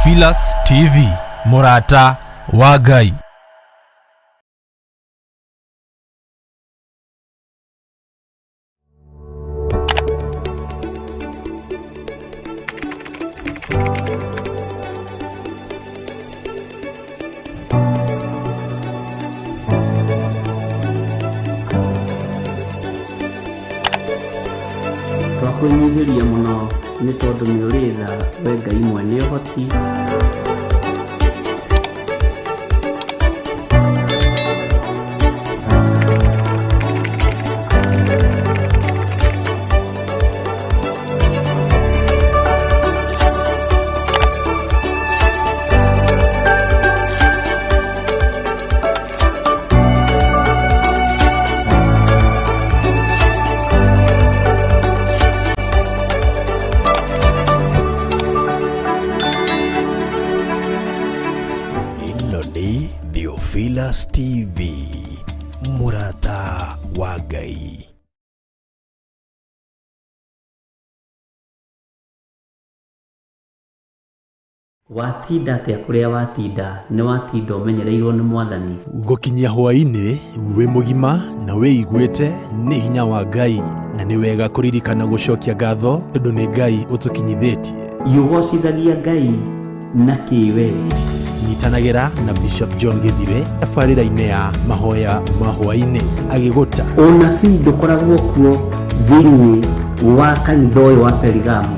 Theophilus TV, mũrata wa Ngai. Twakwĩnyihĩria mũno nĩ tondũ nĩ ũrĩ tha we Ngai mwene ũhoti. Ĩno nĩ Theophilus TV, mũrata wa Ngai. Watinda atĩa kũrĩa watinda nĩ watinda ũmenyereirwo nĩ mwathani. Gũkinyia hwaĩ-inĩ wĩ mũgima na wĩiguĩte nĩ hinya wa Ngai, na nĩ wega kũririkana gũcokia ngatho tondũ nĩ Ngai ũtũkinyithĩtie. Ũgocithagia Ngai na kĩ we? Nyitanagĩra na Bishop John Gĩthire tabarĩra-inĩ ya mahoya ma hwaĩ-inĩ agĩgũta. Ũnabii ndũkoragwo kuo thĩinĩ wa kanitha ũyũ wa Perigamo.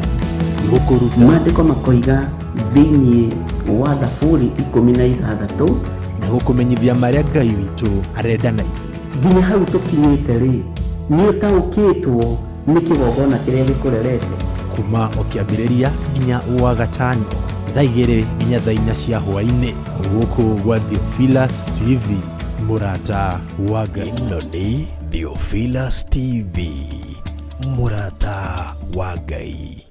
Gũkũruta. Maandĩko makoiga thĩinĩ wa Thaburi 16. Na gũkũmenyithia marĩa Ngai witũ arenda na ithuĩ. Nginya hau tũkinyĩte rĩ, nĩ ũtaũkĩtwo nĩ kĩgongona kĩrĩa gĩkũrerete? Kuma o kĩambĩrĩria nginya wa gatano thaa 2 nginya thaa 4 cia hwaĩ-inĩ gũkũ gwa Theophilus TV, mũrata wa Ngai. Ĩno nĩ Theophilus TV, mũrata wa Ngai.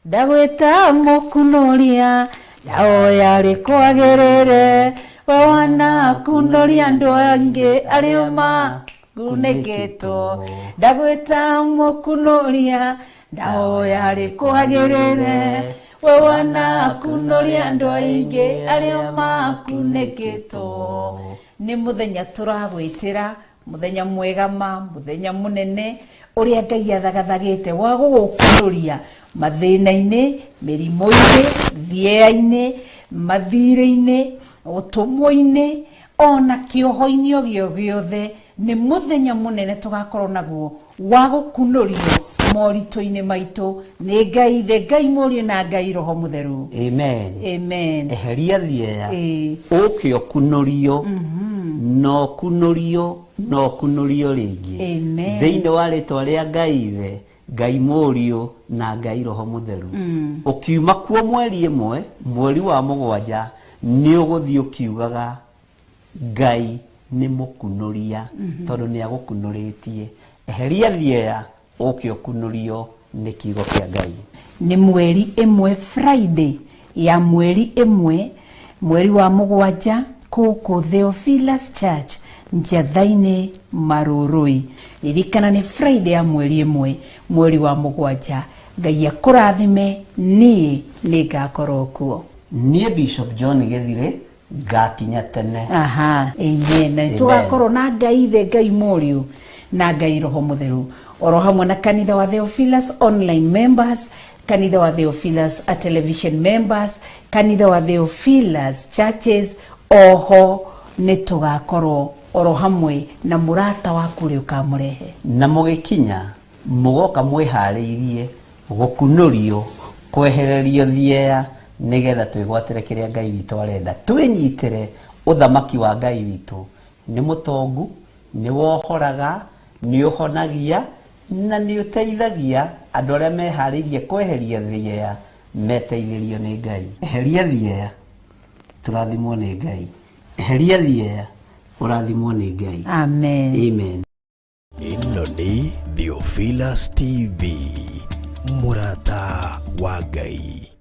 Ndagwĩta mũkunũria ndahoya rĩkwagĩrĩre we wanakunũria andũ angĩ arĩa makunĩkĩtwo. Ndagwĩta mũkunũria ndahoya rĩkwagĩrĩre we wanakunũria andũ aingĩ arĩa makunĩkĩtwo. Nĩ mũthenya tũragwĩtĩra, mũthenya mwega ma, mũthenya mũnene ũrĩa Ngai athagathagĩte wa gũgũkunũria mathĩna-inĩ, mĩrimũ-inĩ, thieya-inĩ, mathirĩ-inĩ, ũtũmwo-inĩ, ona kĩoho-inĩ o gĩo gĩothe. Nĩ mũthenya mũnene tũgakorwo naguo wa gũkunũrio moritũ-inĩ maitũ nĩ Ngai Ithe, Ngai Mũriũ na Ngai Roho Mũtheru. Amen. Amen. Eheria thieya, Ĩĩ. ũke ũkunũrio, na ũkunũrio, na ũkunũrio rĩngĩ. Amen. Thĩinĩ wa rĩtwa rĩa Ngai Ithe, Ngai Mũriũ na Ngai Roho Mũtheru. Ũkiuma kuo mweri 1, mweri wa 7, nĩ ũgũthiĩ ũkiugaga Ngai nĩ mũkunũria, tondũ nĩ agũkunũrĩtie. Eheria thieya, ũke ũkunũrio nĩ kiugo kĩa Ngai. Nĩ mweri 1, Friday ya mweri 1, mweri wa 7, kũkũ Theophilus Church, Njatha-inĩ, Marũrũi. Ririkana nĩ Friday ya mweri 1, mweri wa 7. Ngai akũrathime, niĩ nĩ ngakorwo kuo. Niĩ Bishop John Gĩthire ngakinya tene. Aha, amen. Na Amen. tũgakorwo na Ngai Ithe, Ngai Mũriũ na Ngai Roho Mũtheru, oro hamwe na kanitha wa Theophilus online members, kanitha wa Theophilus a television members, kanitha wa Theophilus churches. Oho nĩ tũgakorwo oro hamwe na mũrata waku ũrĩa ũkamũrehe. Na mũgĩkinya mũgoka mwĩharĩirie gũkunũrio, kwehererio thieya, nĩgetha twĩgwatĩre kĩrĩa Ngai witũ arenda. Twĩnyitĩre ũthamaki wa Ngai witũ. Nĩ mũtongu, nĩ wohoraga, nĩ ũhonagia, na nĩ ũteithagia andũ arĩa meharĩirie kweheria thieya, meteithĩrio nĩ Ngai. Eheria thieya, tũrathimwo nĩ Ngai. Eheria thieya, ũrathimwo nĩ Ngai. Amen. Amen. Ĩno nĩ Theophilus TV, mũrata wa Ngai.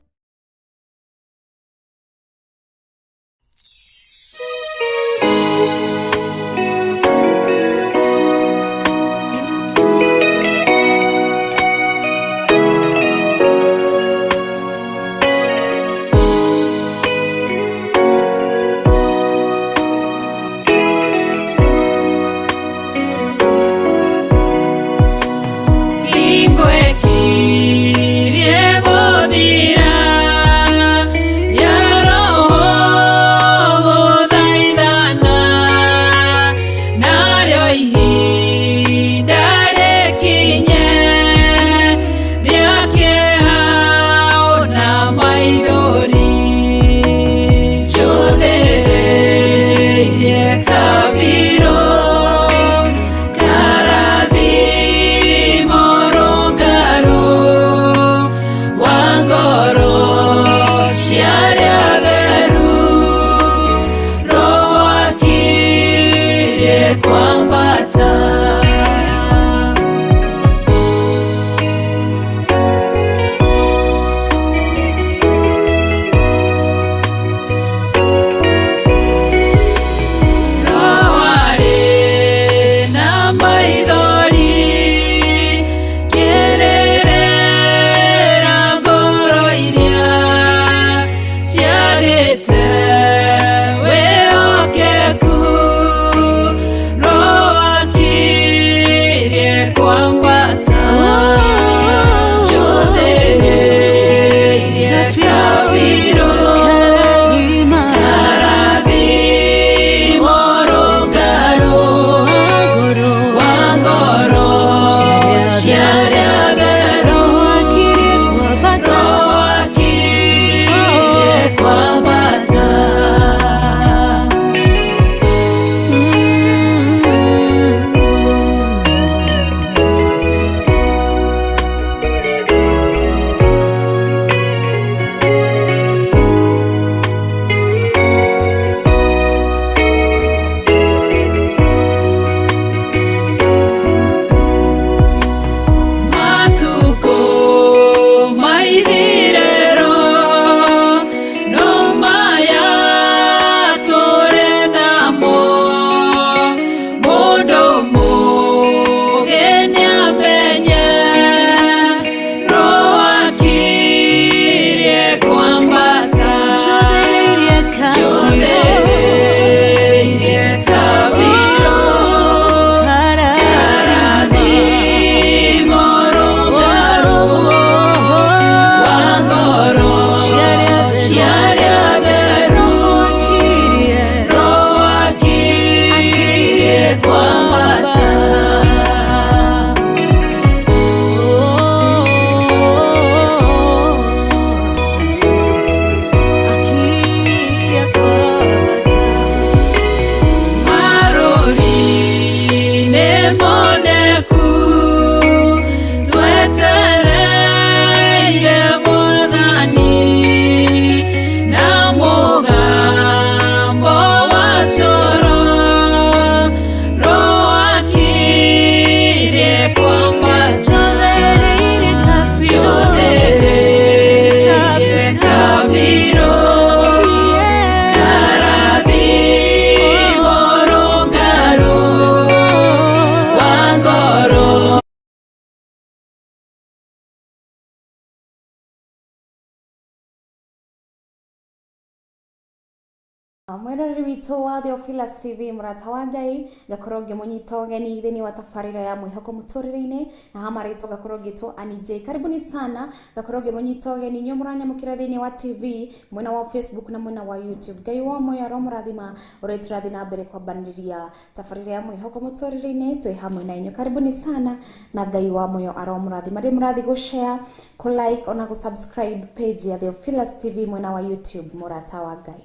Mwiroreri witũ wa Theophilus TV mũrata wa Ngai, ngakorwo ngĩmũnyita ũgeni thĩinĩ wa tabarĩra ya mwĩhoko mũtũrĩre-inĩ, na ha marĩtwa ngakorwo ngĩtwo Annie J. Karibuni sana, ngakorwo ngĩmũnyita ũgeni inyuĩ mũranyamũkĩra thĩinĩ wa TV, mwena wa Facebook na mwena wa YouTube. Ngai wa moyo aromũrathima ũrĩa tũrathiĩ na mbere kwambanĩria tabarĩra ya mwĩhoko mũtũrĩre-inĩ twĩ hamwe na inyuĩ. Karibuni sana na Ngai wa moyo aromũrathima. Rĩu mũrathiĩ gũ-share, kũ-like ona gũ-subscribe page ya Theophilus TV mwena wa YouTube, mũrata wa Ngai.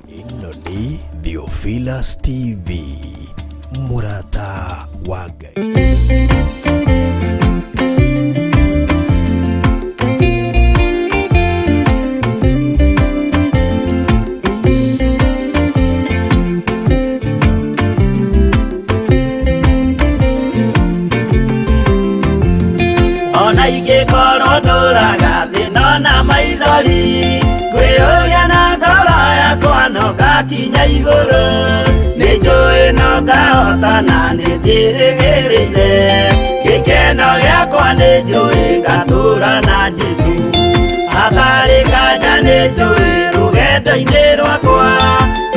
Ĩno nĩ Theophilus TV, mũrata wa Ngai. Ona ingĩkorwo ndũraga thĩna na maithori, ngwĩyũria na ngoro yakwa no ngakinya igũrũ. Nĩ njũĩ no ngahota na nĩ njĩrĩgĩrĩire, gĩkeno gĩakwa nĩ njũĩ ngatũũra na Jesũ. Hatarĩ nganja nĩ njũĩ rũgendo-inĩ rwakwa,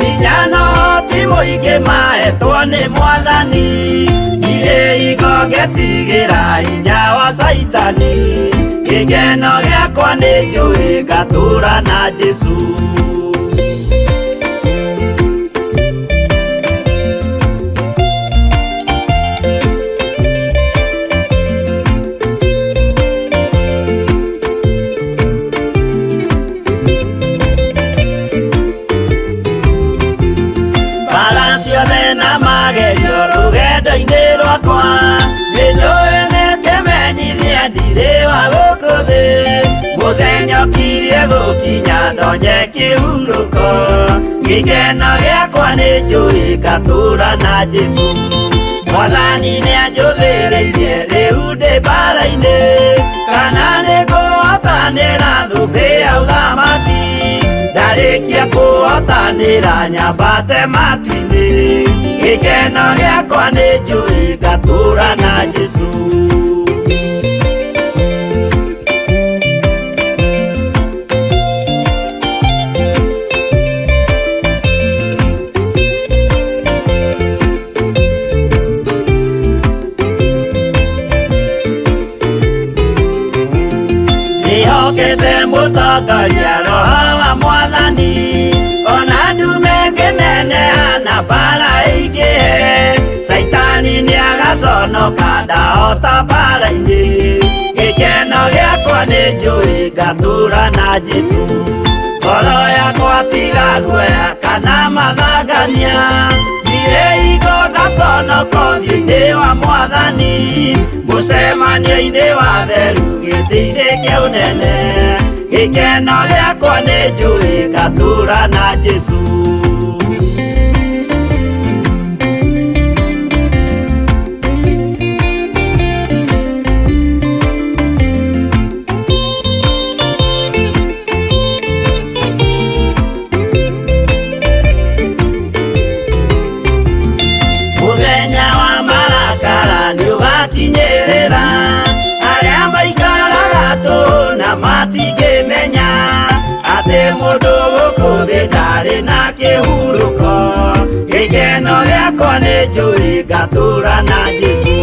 hinya no ti mũingĩ mahetwo nĩ Mwathani. Ndirĩ hingo ngetigĩra hinya wa Caitani, gĩkeno gĩakwa nĩ njũĩ ngatũũra na Jesũ. Mbara ciothe na magerio rũgendo-inĩ rwakwa, nĩ njũĩ nĩ kĩmenyithia ndirĩ wa gũkũ thĩ. Mũthenya ũkirie gũkinya ndonye kĩhurũko, gĩkeno gĩakwa nĩ njũĩ ngatũũra na Jesũ. Mwathani nĩanjũthĩrĩirie rĩu ndĩ mbara-inĩ, kana nĩngũhotanĩra thũmbĩ ya ũthamaki. Ndarĩkia kũhotanĩra nyambate matu-inĩ, gĩkeno gĩakwa nĩ njũĩ ngatũũra na Jesũ. Ndĩhokete mũtongoria Roho wa Mwathani, ona ndume ngĩneneha na mbara ĩingĩhe. Caitani nĩagaconoka ndahota mbara-inĩ, gĩkeno gĩakwa nĩ njũĩ ngatũũra na Jesũ. Ngoro yakwa tiga guoya kana mathangania, ndirĩ hingo ngaconoka ũthiũ-inĩ wa Mwathani. Mũcemanio-inĩ wa theru gĩtĩ-inĩ kĩa ũnene, gĩkeno gĩakwa nĩ njũĩ ngatũũra na Jesũ. Mũthenya wa marakara nĩũgakinyĩrĩra, arĩa maikaraga tũhũ na matingĩmenya atĩ mũndũ gũkũ thĩ ndarĩ na kĩhurũko. Gĩkeno gĩakwa nĩ njũĩ ngatũũra na Jesũ.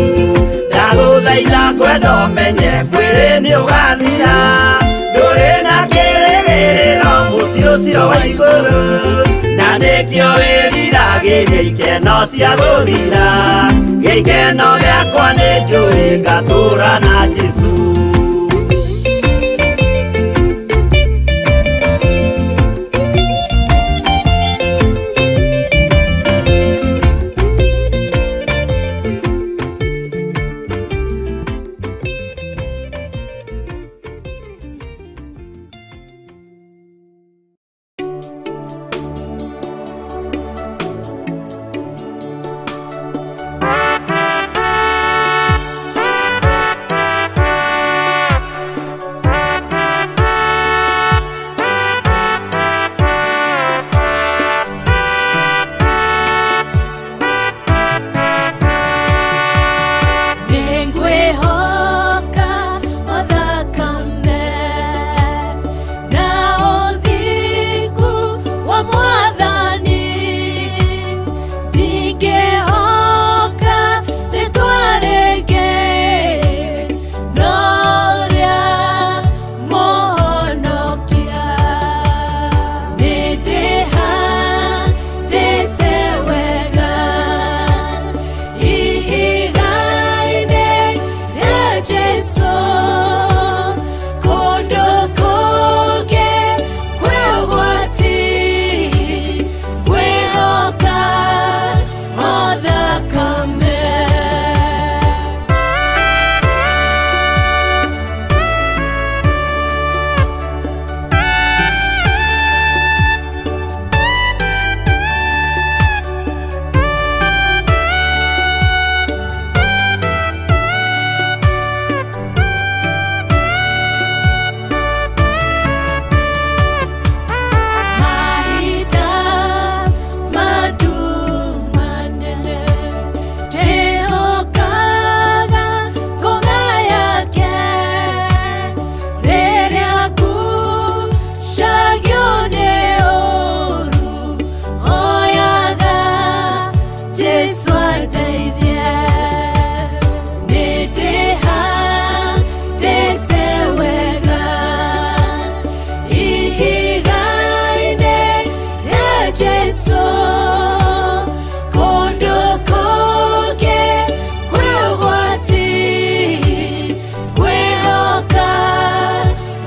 Ndagũthaitha ngwenda ũmenye mwĩrĩ nĩũgathira, ndũrĩ na kĩrĩgĩrĩro mũciĩ ũcio wa igũrũ, na nĩkĩo wĩriragĩria ikeno cia gũthira. Gĩkeno gĩakwa nĩ njũĩ ngatũũra na Jesũ. Jesu kũndũ kũngĩ kwĩ ũgwati kwĩhoka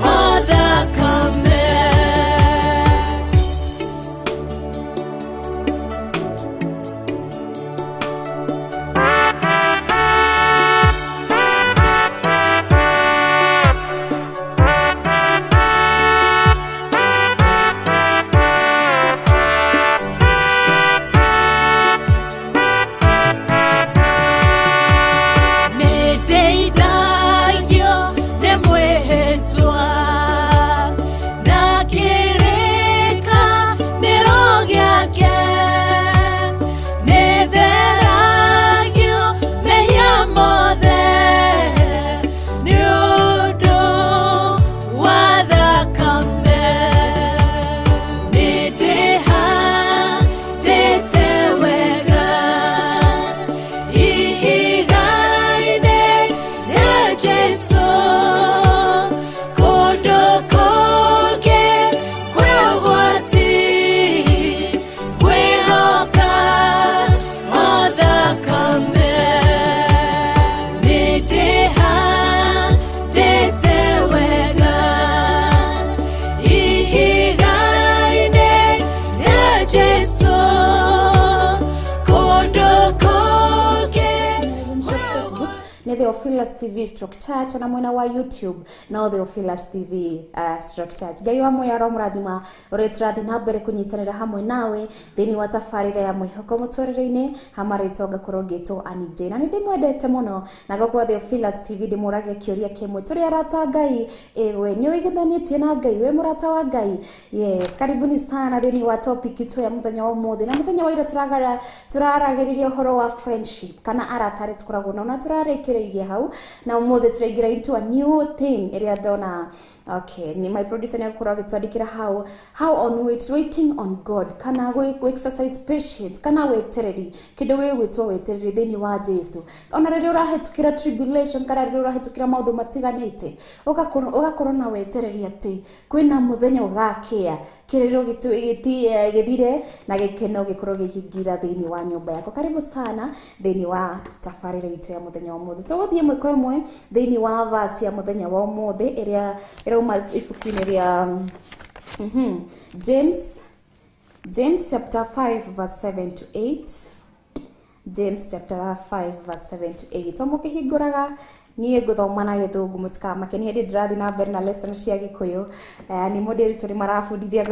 o thakame. Nĩndeithagio nĩ mwĩhĩtwa na kĩrĩkanĩro gĩake, nĩtheragio mehia mothe nĩ ũndũ wa thakame. Nĩndĩhandĩte wega ihiga-inĩ rĩa Jesũ, kũndũ kũngĩ kwĩ ũgwati kwĩhoka o thakame. Nĩndĩhandĩte wega ihiga-inĩ rĩa Jesũ, kũndũ kũngĩ kwĩ ũgwati. Nĩ Theophilus TV Stroke Church, ona mwena wa YouTube no Theophilus TV Stroke Church. Ngai wa muoyo aromũrathima ũrĩa tũrathiĩ na mbere kũnyitanĩra hamwe nawe thĩinĩ wa tabarĩra ya mwĩhoko mũtũrĩre-inĩ hamarĩtwo ngakorwo ngĩtwo Annie J, na nĩ ndĩmwendete mũno na gũkũ Theophilus TV ndĩmũragia kĩũria kĩmwe, tũrĩ arata a Ngai? Ĩwe nĩ ũigithanĩtie na Ngai? Wĩ mũrata wa Ngai? Yes, karibuni sana thĩinĩ wa topic itũ ya mũthenya wa ũmũthĩ. Na mũthenya wa ira tũraragĩrĩria ũhoro wa friendship kana arata arĩa tũkoragwo nao, na tũrarĩkĩrĩirie hau, na ũmũthĩ tũraingĩra into a new thing ĩrĩa ndona. Okay, ni my producer nĩ agũkorwo agĩtwandĩkĩra hau, how on waiting on God kana gwĩ exercise patience kana wetereri, kĩndũ gĩgwĩtwo wetereri thĩinĩ wa Jesu. Ona rĩrĩa ũrahĩtũkĩra tribulation kana rĩrĩa ũrahĩtũkĩra maũndũ matiganĩte, ũgakorwo na wetereri atĩ kwĩna mũthenya ũgakĩa, kĩrĩro gĩthire na gĩkeno gĩkorwo gĩkĩingĩra thĩinĩ wa nyũmba yaku. Karibu sana thĩinĩ wa tabarĩra itũ ya mũthenya wa ũmũthĩ. Tũgũthiĩ ĩmwe kwa ĩmwe thĩinĩ wa verse ya mũthenya wa ũmũthĩ ĩrĩa ĩrauma ibuku-inĩ rĩa James chapter 5 verse 7 to 8. James chapter 5 verse 7 to 8. O mũkĩhingũraga, niĩ ngũthoma na Gĩthũngũ, mũtikamake, nĩ hĩndĩ ndĩrathiĩ na mbere na lesson cia Gĩkũyũ. Nĩ mũndĩrĩ tũrĩ marabundithia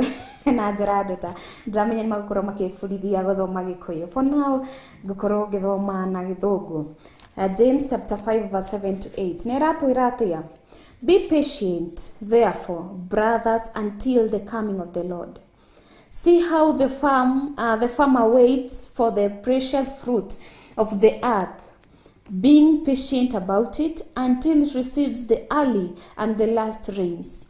na njĩra ndũta, ndĩramenya nĩ magũkorwo makĩbundithia gũthoma Gĩkũyũ. For now ngũkorwo ngĩthoma na Gĩthũngũ. James chapter 5 verse 7 to 8 nĩ ĩratwĩra atĩa? Be patient therefore, brothers, until the coming of the Lord. See how the farmer waits for the precious fruit of the earth, being patient about it until it receives the early and the last rains.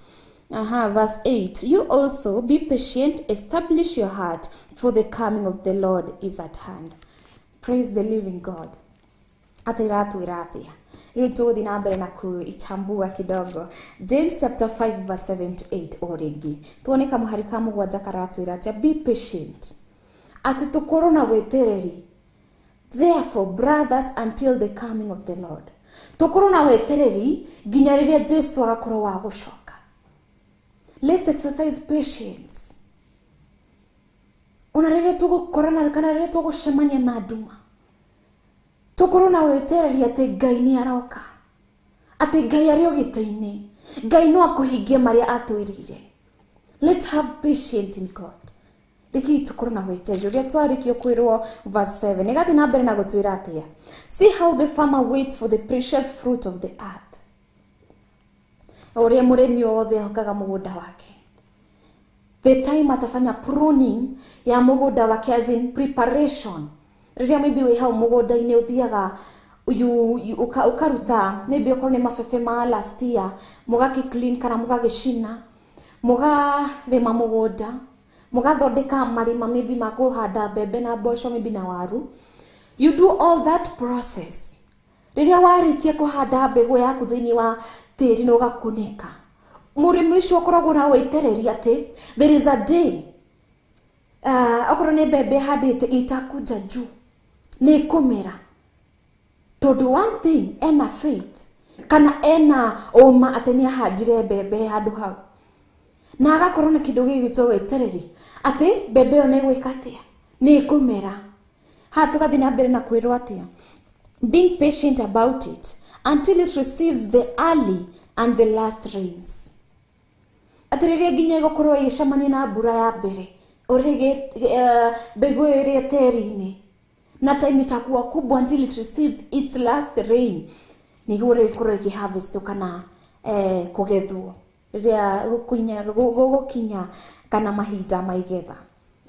Verse 8. You also be patient, establish your heart, for the coming of the Lord is at hand. Praise the living God. Atĩratwĩra atĩa? Rĩu tũgũthiĩ na mbere na kuichambua kidogo. James chapter 5 verse 7 to 8 o rĩngĩ tuone kamũhari ka mũgwanja karatwĩra atĩa? Be patient, atĩ tũkorwo na wetereri. Therefore, brothers, until the coming of the Lord. Tũkorwo na wetereri nginya rĩrĩa Jesu agakorwo wa gũcoka. Let's exercise patience. Ona rĩrĩa tũgũkorana kana rĩrĩa tũgũcemania na nduma, tũkorwo na wetereri atĩ Ngai nĩ aroka, atĩ Ngai arĩ o gĩtĩ-inĩ, Ngai no akũhingie marĩa atwĩrĩire. Let's have patience in God. Reke tũkorwo na wetereri ũrĩa twarĩkio kwĩrwo verse 7 ĩgathiĩ na mbere na gũtwĩra atĩa? See how the farmer waits for the precious fruit of the earth. Ũrĩa mũrĩmi wothe ehokaga mũgũnda wake, the time atafanya pruning ya mũgũnda wake, as in preparation, rĩrĩa maybe wĩ hau mũgũnda-inĩ ũthiaga ũkaruta maybe okorwo nĩ mabebe ma last year, mũgakĩ clean kana mũgagĩcina, mũgarĩma mũgũnda, mũgathondeka marima maybe ma kũhanda mbembe na mboco maybe na waru. You do all that process. Rĩrĩa warĩkia kũhanda mbegũ yaku thĩinĩ wa tĩri na ũgakunĩka, mũrĩmi ũcio ũkoragwo na wetereri atĩ there is a day. Okorwo nĩ mbembe handĩte itakuja juu, nĩ ĩkũmera. Tondũ one thing, ena faith kana ena ũma atĩ nĩ ahandire mbembe handũ hau, na agakorwo na kĩndũ gĩgwĩtwo wetereri atĩ mbembe ĩyo nĩ ĩgwĩka atĩa, nĩ ĩkũmera. Haha tũgathiĩ na mbere na kwĩrwo atĩa, being patient about it until it receives the early and the last rains. Atĩ rĩrĩa nginya ĩgũkorwo ĩgĩcemania na mbura ya mbere, ũrĩa mbegũ ĩyo ĩrĩa tĩri-inĩ, na time itakuwa kubwa until it receives its last rain, nĩguo rĩu ĩkorwo ĩkĩharvest kana kũgethwo rĩrĩa gũgũkinya kana mahinda ma igetha.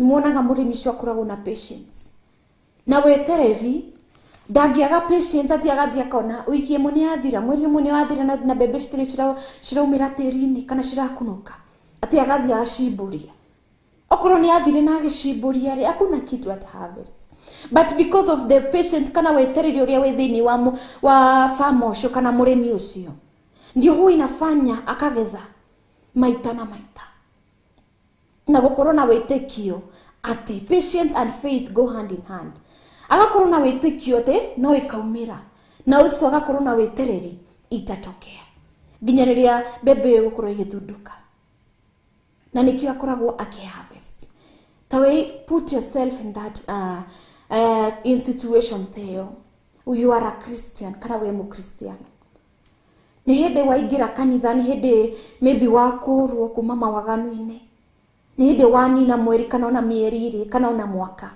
Nĩmuonaga mũrĩmi ũcio akoragwo na patience na wetereri. Ndangĩaga patience atĩ agathiĩ akona wiki ĩmwe nĩ yathira, mweri ũmwe nĩ wathira, na mbembe citirĩ ciraumĩra tĩri-inĩ kana cirakunũka, atĩ agathiĩ agacimbũria. Okorwo nĩ athire na agĩcimbũria rĩ, hakuna kitu at harvest. But because of the patience kana wetereri ũrĩa wĩ thĩinĩ wa farmer ũcio kana mũrĩmi ũcio, ndio huwa inafanya akagetha maita na maita. Na gũkorwo na wĩtĩkio atĩ patience and faith go hand in hand. Agakorwo na wĩtĩkio atĩ no ĩkaumĩra, na also agakorwo na wetereri itatokea nginya rĩrĩa mbembe ĩyo ĩgũkorwo ĩgĩthundũka, na nĩkĩo akoragwo akĩharvest. Ta we put yourself in that in situation ta ĩyo. You are a Christian kana we mũkristiano, nĩ hĩndĩ waingĩra kanitha, nĩ hĩndĩ maybe wakũrwo kuma mawaganu-inĩ, nĩ hĩndĩ wanina mweri kana ona mĩeri ĩrĩ kana ona mwaka,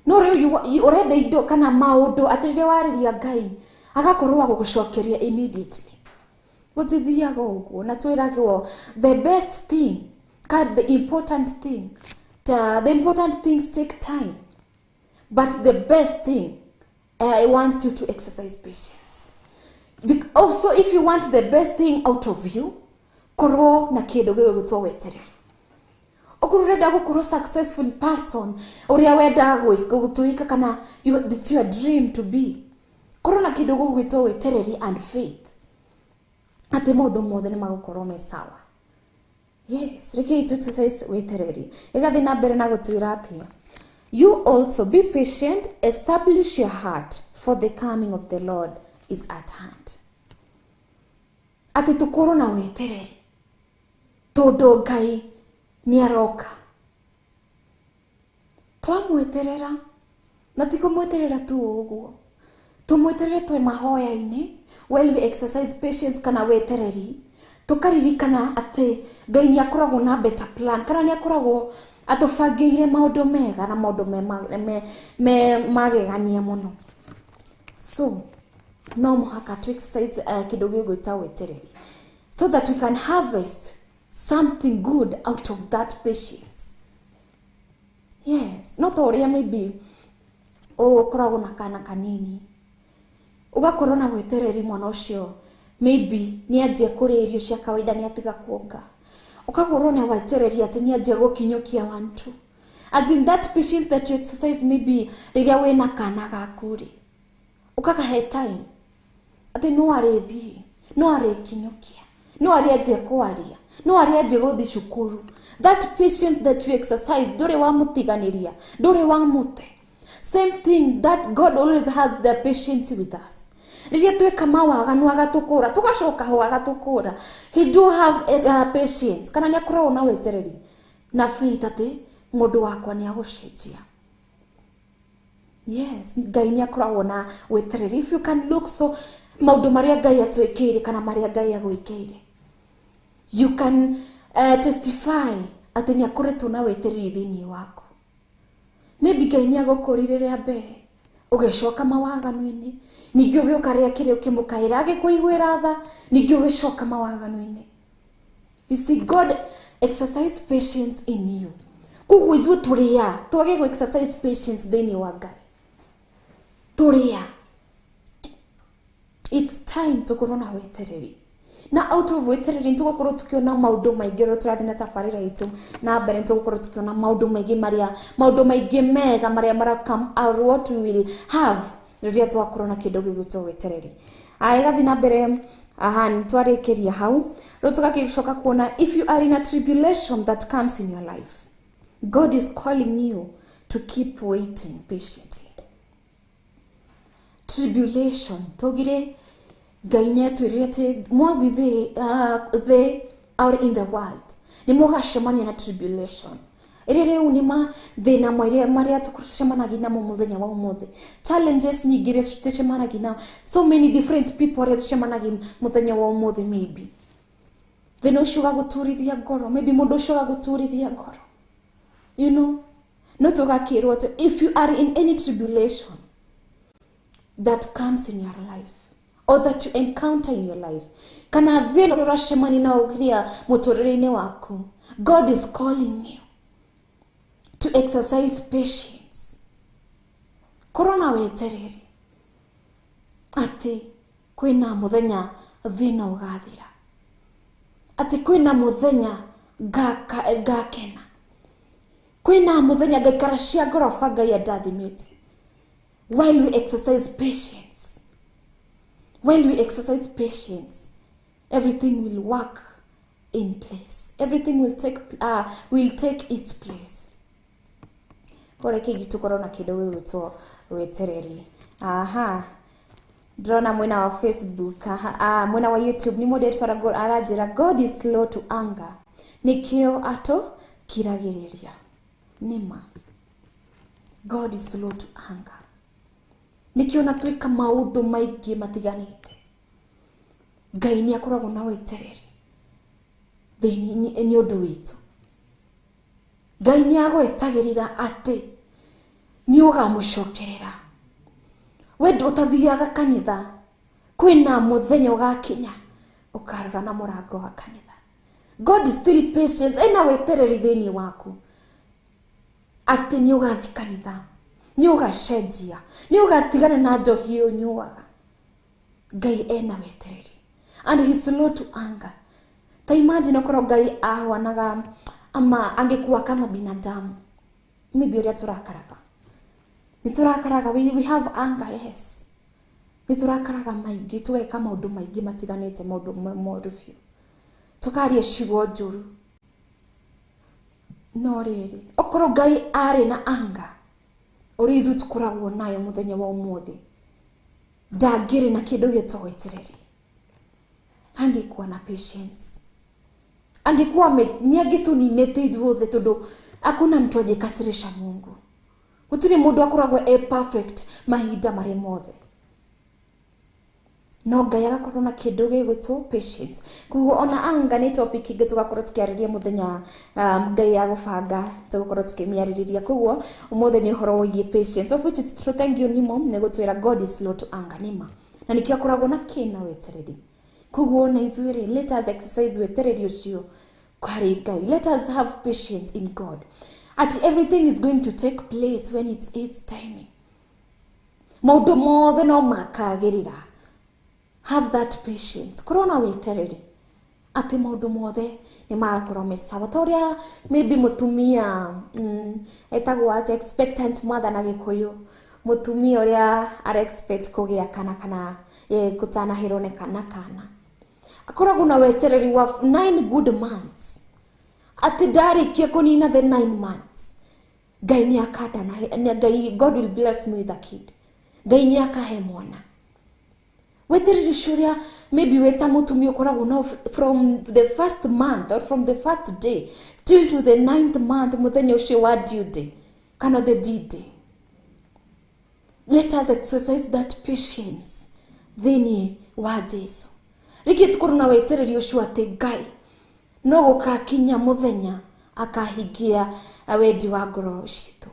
no rĩu ũrenda indo kana maũndũ atĩ rĩrĩa warĩria Ngai agakorwo wa gũgũcokeria immediately. Gũtithiaga ũguo. Na twĩragwo the best thing, the important thing, the important things take time, but the best thing wants you to exercise patience. Also, if you want the best thing out of you, korwo na kĩndũ gĩgwĩtwo wetereri. Okorwo ũrenda gũkorwo successful person ũrĩa wendaga gũtuĩka kana it's your dream to be, korwo na kĩndũ gĩgwĩtwo wetereri and faith atĩ maũndũ mothe nĩ magũkorwo me sawa. Yes, rekei tu exercise wetereri. Ĩgathiĩ na mbere na gũtwĩra atĩa, you also be patient, establish your heart, for the coming of the Lord is at hand. Atĩ tũkorwo na wetereri tondũ Ngai nĩ aroka. Twamweterera, na ti kũmweterera tu ũguo, tũmweterere twĩ mahoya-inĩ, while we exercise patience kana wetereri, tũkaririkana atĩ Ngai nĩ akoragwo na better plan, kana nĩ akoragwo atũbangĩire maũndũ mega na maũndũ me magegania mũno. So no mũhaka tu exercise kĩndũ gĩgwĩtwo wetereri so that we can harvest something good out of that patience. Yes, no ta ũrĩa maybe ũkoragwo na kana kanini, ũgakorwo na wetereri mwana ũcio maybe nĩ anjie kũrĩa irio cia kawaida, nĩ atiga kuonga, ũgakorwo na wetereri atĩ nĩ anjie gũkinyũkia 1 2, as in that patience that you exercise maybe rĩrĩa wĩna kana gaku rĩ, ũkakahe time atĩ no arĩthiĩ, no arĩkinyũkia, no arĩanjie kwaria, no arĩanjie gũthiĩ cukuru. That patience that you exercise, ndũrĩ wamũtiganĩria, ndũrĩ wamũte. Same thing that God always has the patience with us. Rĩrĩa tweka mawaganu agatũkũra, tũgacoka ho agatũkũra. He do have patience kana nĩ akoragwo na wetereri na faith atĩ mũndũ wakwa nĩ agũcenjia. Yes, Ngai nĩ akoragwo na wetereri. If you can look so maũndũ marĩa Ngai atwĩkĩire kana marĩa Ngai agwĩkĩire, you can testify atĩ nĩ akoretwo na wetereri thĩinĩ waku. Maybe Ngai nĩ agũkũrire rĩa mbere, ũgĩcoka mawaganu-inĩ, ningĩ ũgĩũka rĩa kerĩ ũkĩmũkaĩra agĩkũiguĩra tha, ningĩ ũgĩcoka mawaganu-inĩ. You see, God exercise patience in you. Koguo ithuĩ tũrĩa twage gũ exercise patience thĩinĩ wa Ngai, tũrĩa it's time tũkorwo na wetereri. Na out of wetereri nĩtũgũkorwo tũkĩona maũndũ maingĩ rĩrĩa tũrathiĩ na tabarĩra itũ na mbere, nĩtũgũkorwo tũkĩona maũndũ maingĩ marĩa, maũndũ maingĩ mega marĩa mara come out what we will have rĩrĩa twakorwo na kĩndũ gĩgwĩtwo wetereri. Ĩgathiĩ na mbere, aha, nĩtwarĩkĩria hau. Rĩu tũgagĩcoka kuona if you are in a tribulation that comes in your life, God is calling you to keep waiting patiently. Tribulation tugire Ngai nĩatwĩrire atĩ mwathi they are in the world nĩ mũgacemania na tribulation. Ĩrĩ rĩu nĩ mathĩna marĩa tũcemanagia namo mũthenya wa ũmũthĩ, challenges nyingĩ iria tũcemanagia nao, so many different people arĩa tũcemanagia mũthenya wa ũmũthĩ. Maybe thĩna ũcio ũgagũturithia ngoro, maybe mũndũ ũcio ũgagũturithia ngoro, you know. No tũgakĩrwo atĩ if you are in any tribulation that comes in your life or that you encounter in your life, kana thĩna ũrĩa ũracemania nao kĩrĩa mũtũrĩre-inĩ waku, God is calling you to exercise patience. Korwo na wetereri atĩ kwĩna mũthenya thĩna ũgathira, atĩ kwĩna mũthenya ngakena, kwĩna mũthenya ngaikara cia ngoroba Ngai andathimĩte. While we exercise patience, while we exercise patience, everything will work in place. Everything will take its place. Kore kĩngĩ tũkorwo na kĩndũ gĩgwĩtwo wetereri. Aha, ndĩrona mwena wa Facebook, aha, ah, mwena wa YouTube nĩ mũndũ aranjĩra God is slow to anger, nĩkĩo atũkiragĩrĩria. Nĩma, God is slow to anger, nĩkĩo na twĩka maũndũ maingĩ matiganĩte, Ngai nĩ akoragwo na wetereri thĩinĩ nĩ ũndũ witũ. Ngai nĩ agwetagĩrĩra atĩ nĩ ũgamũcokerera. We ũtathiaga kanitha, kwĩna mũthenya ũgakinya ũkarora na mũrango wa kanitha. God is still patient, ena wetereri thĩinĩ waku atĩ nĩ ũgathiĩ kanitha, nĩ ũgacenjia, nĩ ũgatigana na njohi ũnyuaga. Ngai ena wetereri and he's slow to anger. Ta imagine okorwo Ngai ahwanaga ama angekuwa kama binadamu, maybe ũrĩa tũrakaraga, nĩ tũrakaraga, we have anger, yes, nĩ tũrakaraga maingĩ, tũgeka maũndũ maingĩ matiganĩte, maũndũ moru biũ, tũkaria ciugo njũru. No rĩrĩ, okorwo Ngai arĩ na anger ũrĩa ithuĩ tũkoragwo nayo mũthenya wa ũmũthĩ, ndangĩrĩ na kĩndũ gĩtagwo wetereri, angĩkuwa na patience, angekuwa nĩ angĩtũninĩte ithuothe, tondũ hakuna mtu ajekasirisha Mungu. Gũtirĩ mũndũ akoragwo e perfect mahinda marĩa mothe, no Ngai agakorwo na kĩndũ gĩgwĩtwo patience. Koguo ona anga nĩ topic ĩngĩ tũgakorwo tũkĩarĩria mũthenya Ngai agũbanga tũgũkorwo tũkĩmĩarĩrĩria. Koguo ũmũthĩ nĩ ũhoro wĩgiĩ patience, of which is true. Thank you Nimo nĩ gũtwĩra God is slow to anger. Nĩma, na nĩkĩo akoragwo na kĩna wetereri. Koguo ona ithuĩ rĩ, let us exercise wetereri ũcio harĩ Ngai. Let us have patience in God at everything is going to take place when it's its timing. Maũndũ mothe no makagĩrĩra. Have that patience, korwo na wetereri atĩ maũndũ mothe nĩ magakorwo me sawa, ta ũrĩa maybe mũtumia etagwo atĩ expectant mother na Gĩkũyũ, mũtumia ũrĩa ara expect kũgĩa kana kana gũtanahĩrwo nĩ kana kana akoragwo na wetereri wa 9 good months, atĩ ndarĩkia kũnina the 9 months, Ngai nĩ akandana, Ngai, God will bless me with a kid, Ngai nĩ akahe mwana. Wetereri ũcio ũrĩa maybe weta mũtumia ũkoragwo no from the first month or from the first day till to the ninth month, mũthenya ũcio wa due day kana the D day, let us exercise that patience thĩinĩ wa Jesu. Rĩngĩ tũkorwo na wetereri ũcio atĩ Ngai no gũkakinya mũthenya akahingia wendi wa ngoro citũ.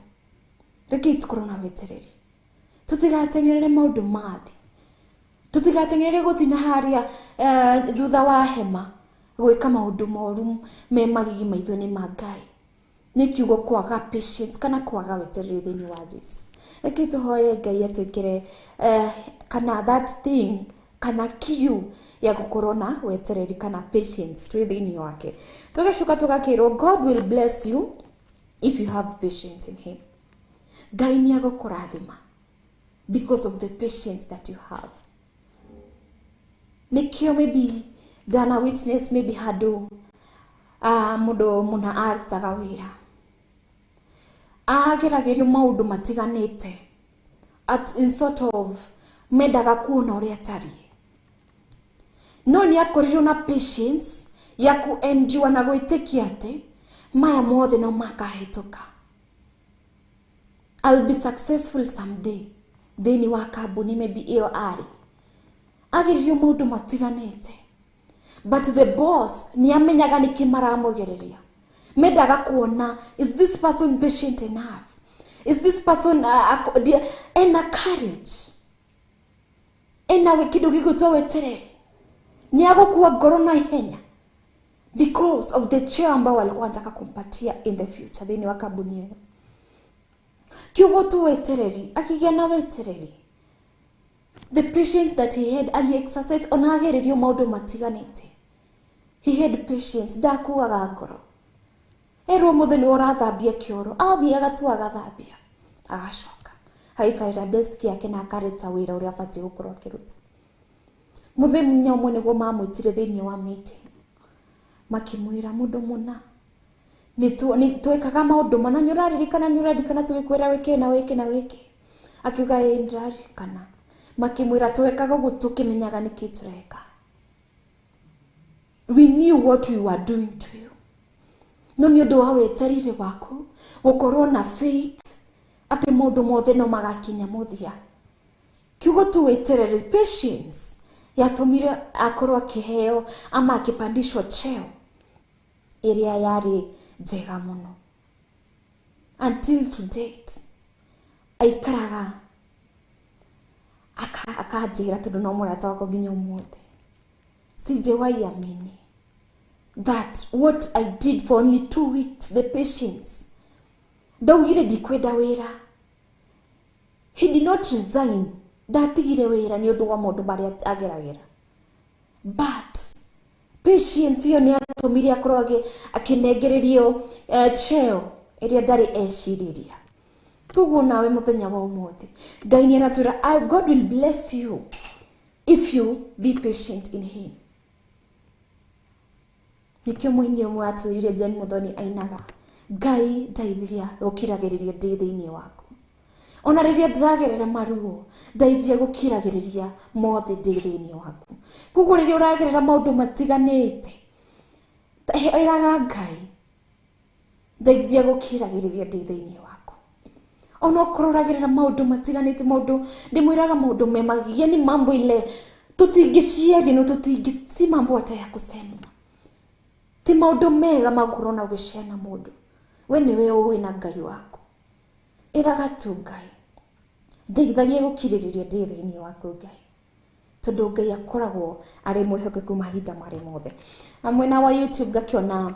Reke tũkorwo na wetereri, tũtigateng'erere maũndũ ma thĩ, tũtigateng'erere gũthiĩ na harĩa thutha wa hema gwĩka maũndũ moru me magigi maitho-inĩ ma Ngai, nĩ kiugo kwaga patience kana kwaga wetereri thĩinĩ wa Jesu. Reke tũhoye Ngai atwĩkĩre kana that thing kana kiu ya gũkorwo na wetereri kana patience twĩ thĩinĩ wake. Tũgacoka tũgakĩrwo God will bless you if you have patience in him. Ngai nĩ agũkũrathima because of the patience that you have. Nĩkĩo maybe ndana witness maybe handũ mũndũ mũna arutaga wĩra. Ageragĩrio maũndũ matiganĩte at in sort of mendaga kuona ũrĩa atariĩ. No nĩ akorirwo na patience ya ku endure na gwĩtĩkia atĩ maya mothe no makahĩtũka. I'll be successful someday. Thĩinĩ wa kambuni maybe ĩyo arĩ. Ageririo maũndũ matiganĩte. But the boss nĩ amenyaga nĩkĩ maramũgereria. Mendaga kuona, is this person patient enough? Is this person ena courage? Ena kĩndũ gĩgwĩtwo wetereri. Nĩ agũkua ngoro na ihenya because of the cheo ambao walikuwa wanataka kumpatia in the future thĩinĩ wa kambuni ĩyo. Kiugo tu wetereri, akĩgĩa na wetereri. The patience that he had, ali exercise ona agererio maũndũ matiganĩte. He had patience, ndakuaga ngoro. Erwo mũthenya ũrathambia kĩoro, athiaga tu agathambia, agacoka agaikarĩra desk yake na akaruta wĩra ũrĩa abatiĩ gũkorwo akĩruta. Mũthenya ũmwe nĩguo mamwĩtire thĩinĩ wa meeting, makĩmwĩra mũndũ mũna nĩ twekaga maũndũ mana, nĩ ũraririkana tũgĩkwĩra wĩke na wĩke na wĩke. Akiuga ĩĩ nĩndĩraririkana. Makĩmwĩra twekaga ũguo tũkĩmenyaga nĩkĩ tũreka. We knew what we were doing to you. No nĩ ũndũ wa wetereri waku gũkorwo na faith atĩ maũndũ mothe no magakinya mũthia. Kiugo tu wetereri, patience yatũmire akorwo akĩheo ama akĩpandishwo cheo ĩrĩa yarĩ njega mũno. Until to date aikaraga akanjĩra tondũ no mũrata wakwa nginya ũmũthĩ. Sijawahi amini that what I did for only 2 weeks, the patience. Ndaugire ndikwenda wĩra. He did not resign. Ndatigire wĩra nĩ ũndũ wa maũndũ marĩa ageragĩra. But patience ĩyo nĩ yatũmire akorwo akĩnengererio cheo ĩrĩa ndarĩ ecirĩria. Koguo nawe mũthenya wa ũmũthĩ, Ngai nĩ aratwĩra, God will bless you if you be patient in him. Nĩkĩo mũini ũmwe atwĩrire Jane Muthoni ainaga, Ngai ndeithiria gũkiragĩrĩria ndĩ thĩinĩ waku. Ona rĩrĩa ndĩragerera maruo, ndeithiria gũkiragĩrĩria mothe ndĩ thĩinĩ waku. Koguo rĩrĩa ũragerera maũndũ matiganĩte, ĩraga Ngai ndeithiria gũkiragĩrĩria ndĩ thĩinĩ waku. Ona okorwo ũragerera maũndũ matiganĩte, maũndũ ndĩmwĩraga maũndũ memagigia ni mambo ile tũtingĩciaria no tũtingĩ, si mambo hata ya kusema. Ti maũndũ mega magũkorwo na ũgĩshare na mũndũ. We nĩwe ũĩ na Ngai waku. Ĩraga tu Ngai ndeithagia gũkirĩrĩria ndĩ thĩinĩ waku Ngai, tondũ Ngai akoragwo arĩ mwĩhokeku mahinda marĩ mothe. Na mwena wa YouTube ngakĩona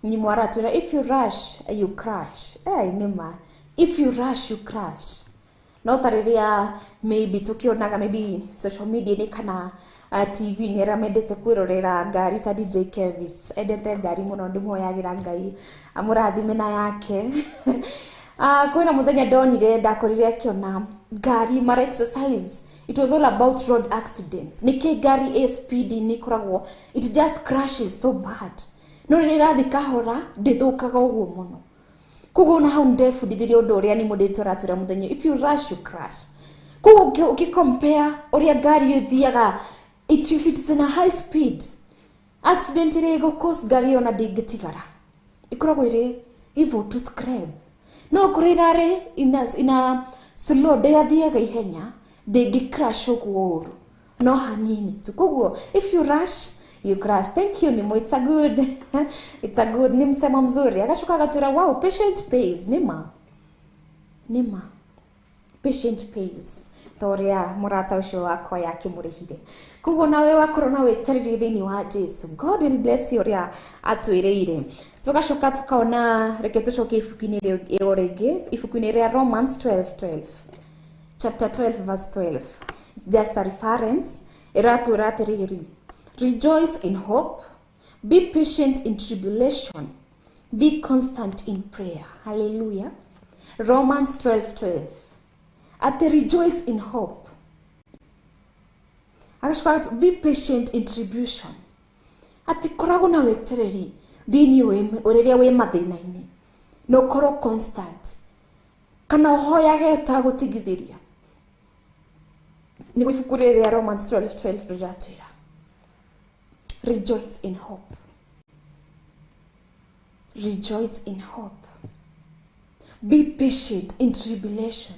nyimũ aratwĩra if you rush you crash. Nĩma, if you rush you crash. No ta rĩrĩa maybe tũkĩonaga maybe social media nĩ kana TV nĩ arĩa mendete kwĩrorera ngari ta DJ Kevis endete ngari mũno, ndĩmuoyagĩra Ngai amũrathime na yake. Kwĩna mũthenya ndonire ndakorire akĩona ngari mara exercise. It was all about road accidents. Nĩkĩ ngari ĩ speed nĩ ĩkoragwo it just crashes so bad. No rĩrĩa ĩrathiĩ kahora ndĩthũkaga ũguo mũno. Koguo na hau ndebundithirie ũndũ ũrĩa nĩ mũndũ tũratwĩra mũthenya, if you rush you crash. Koguo ũkĩ-compare ũrĩa ngari ĩthiaga, if it's in a high speed, accident ĩrĩa ĩgũ-cause ngari ĩyo na ndĩngĩtigara, ĩkoragwo ĩrĩ evil to scrap. No okorwo ĩrarĩ ina slow, ndĩrathiaga ihenya, ndĩngĩ crash ũguo ũru, no hanini tu. Koguo if you rush you crash. Thank you Nimo, it's a good it's a good, ni msemo mzuri. Akashuka akatwĩra wow, patient pays. Nĩma patient pays, ta ũrĩa mũrata ũcio wakwa yakĩmũrĩhire. Koguo nawe wakorwo na wetereri thĩinĩ wa Jesu, God will bless you ũrĩa atwĩrĩire. Tugacoka tukaona, reke tũcoke ibuku-inĩ rĩo rĩngĩ, ibuku-inĩ rĩa Romans 12:12, chapter 12 verse 12. It's just a reference. Ĩratwĩra atĩrĩrĩ, rejoice in hope, be patient in tribulation, be constant in prayer. Hallelujah. Romans 12:12. Ate rejoice in hope. Agacoka be patient in tribulation. Ati koragwo na wetereri thĩinĩ rĩrĩa wĩ mathĩna-inĩ, no ũkorwo constant. Kana ũhoyage ũtagũtigithĩria. Nĩguo ibuku rĩrĩ rĩa Romans 12:12 rĩratwĩra. Rejoice in hope. Rejoice in hope. Be patient in tribulation.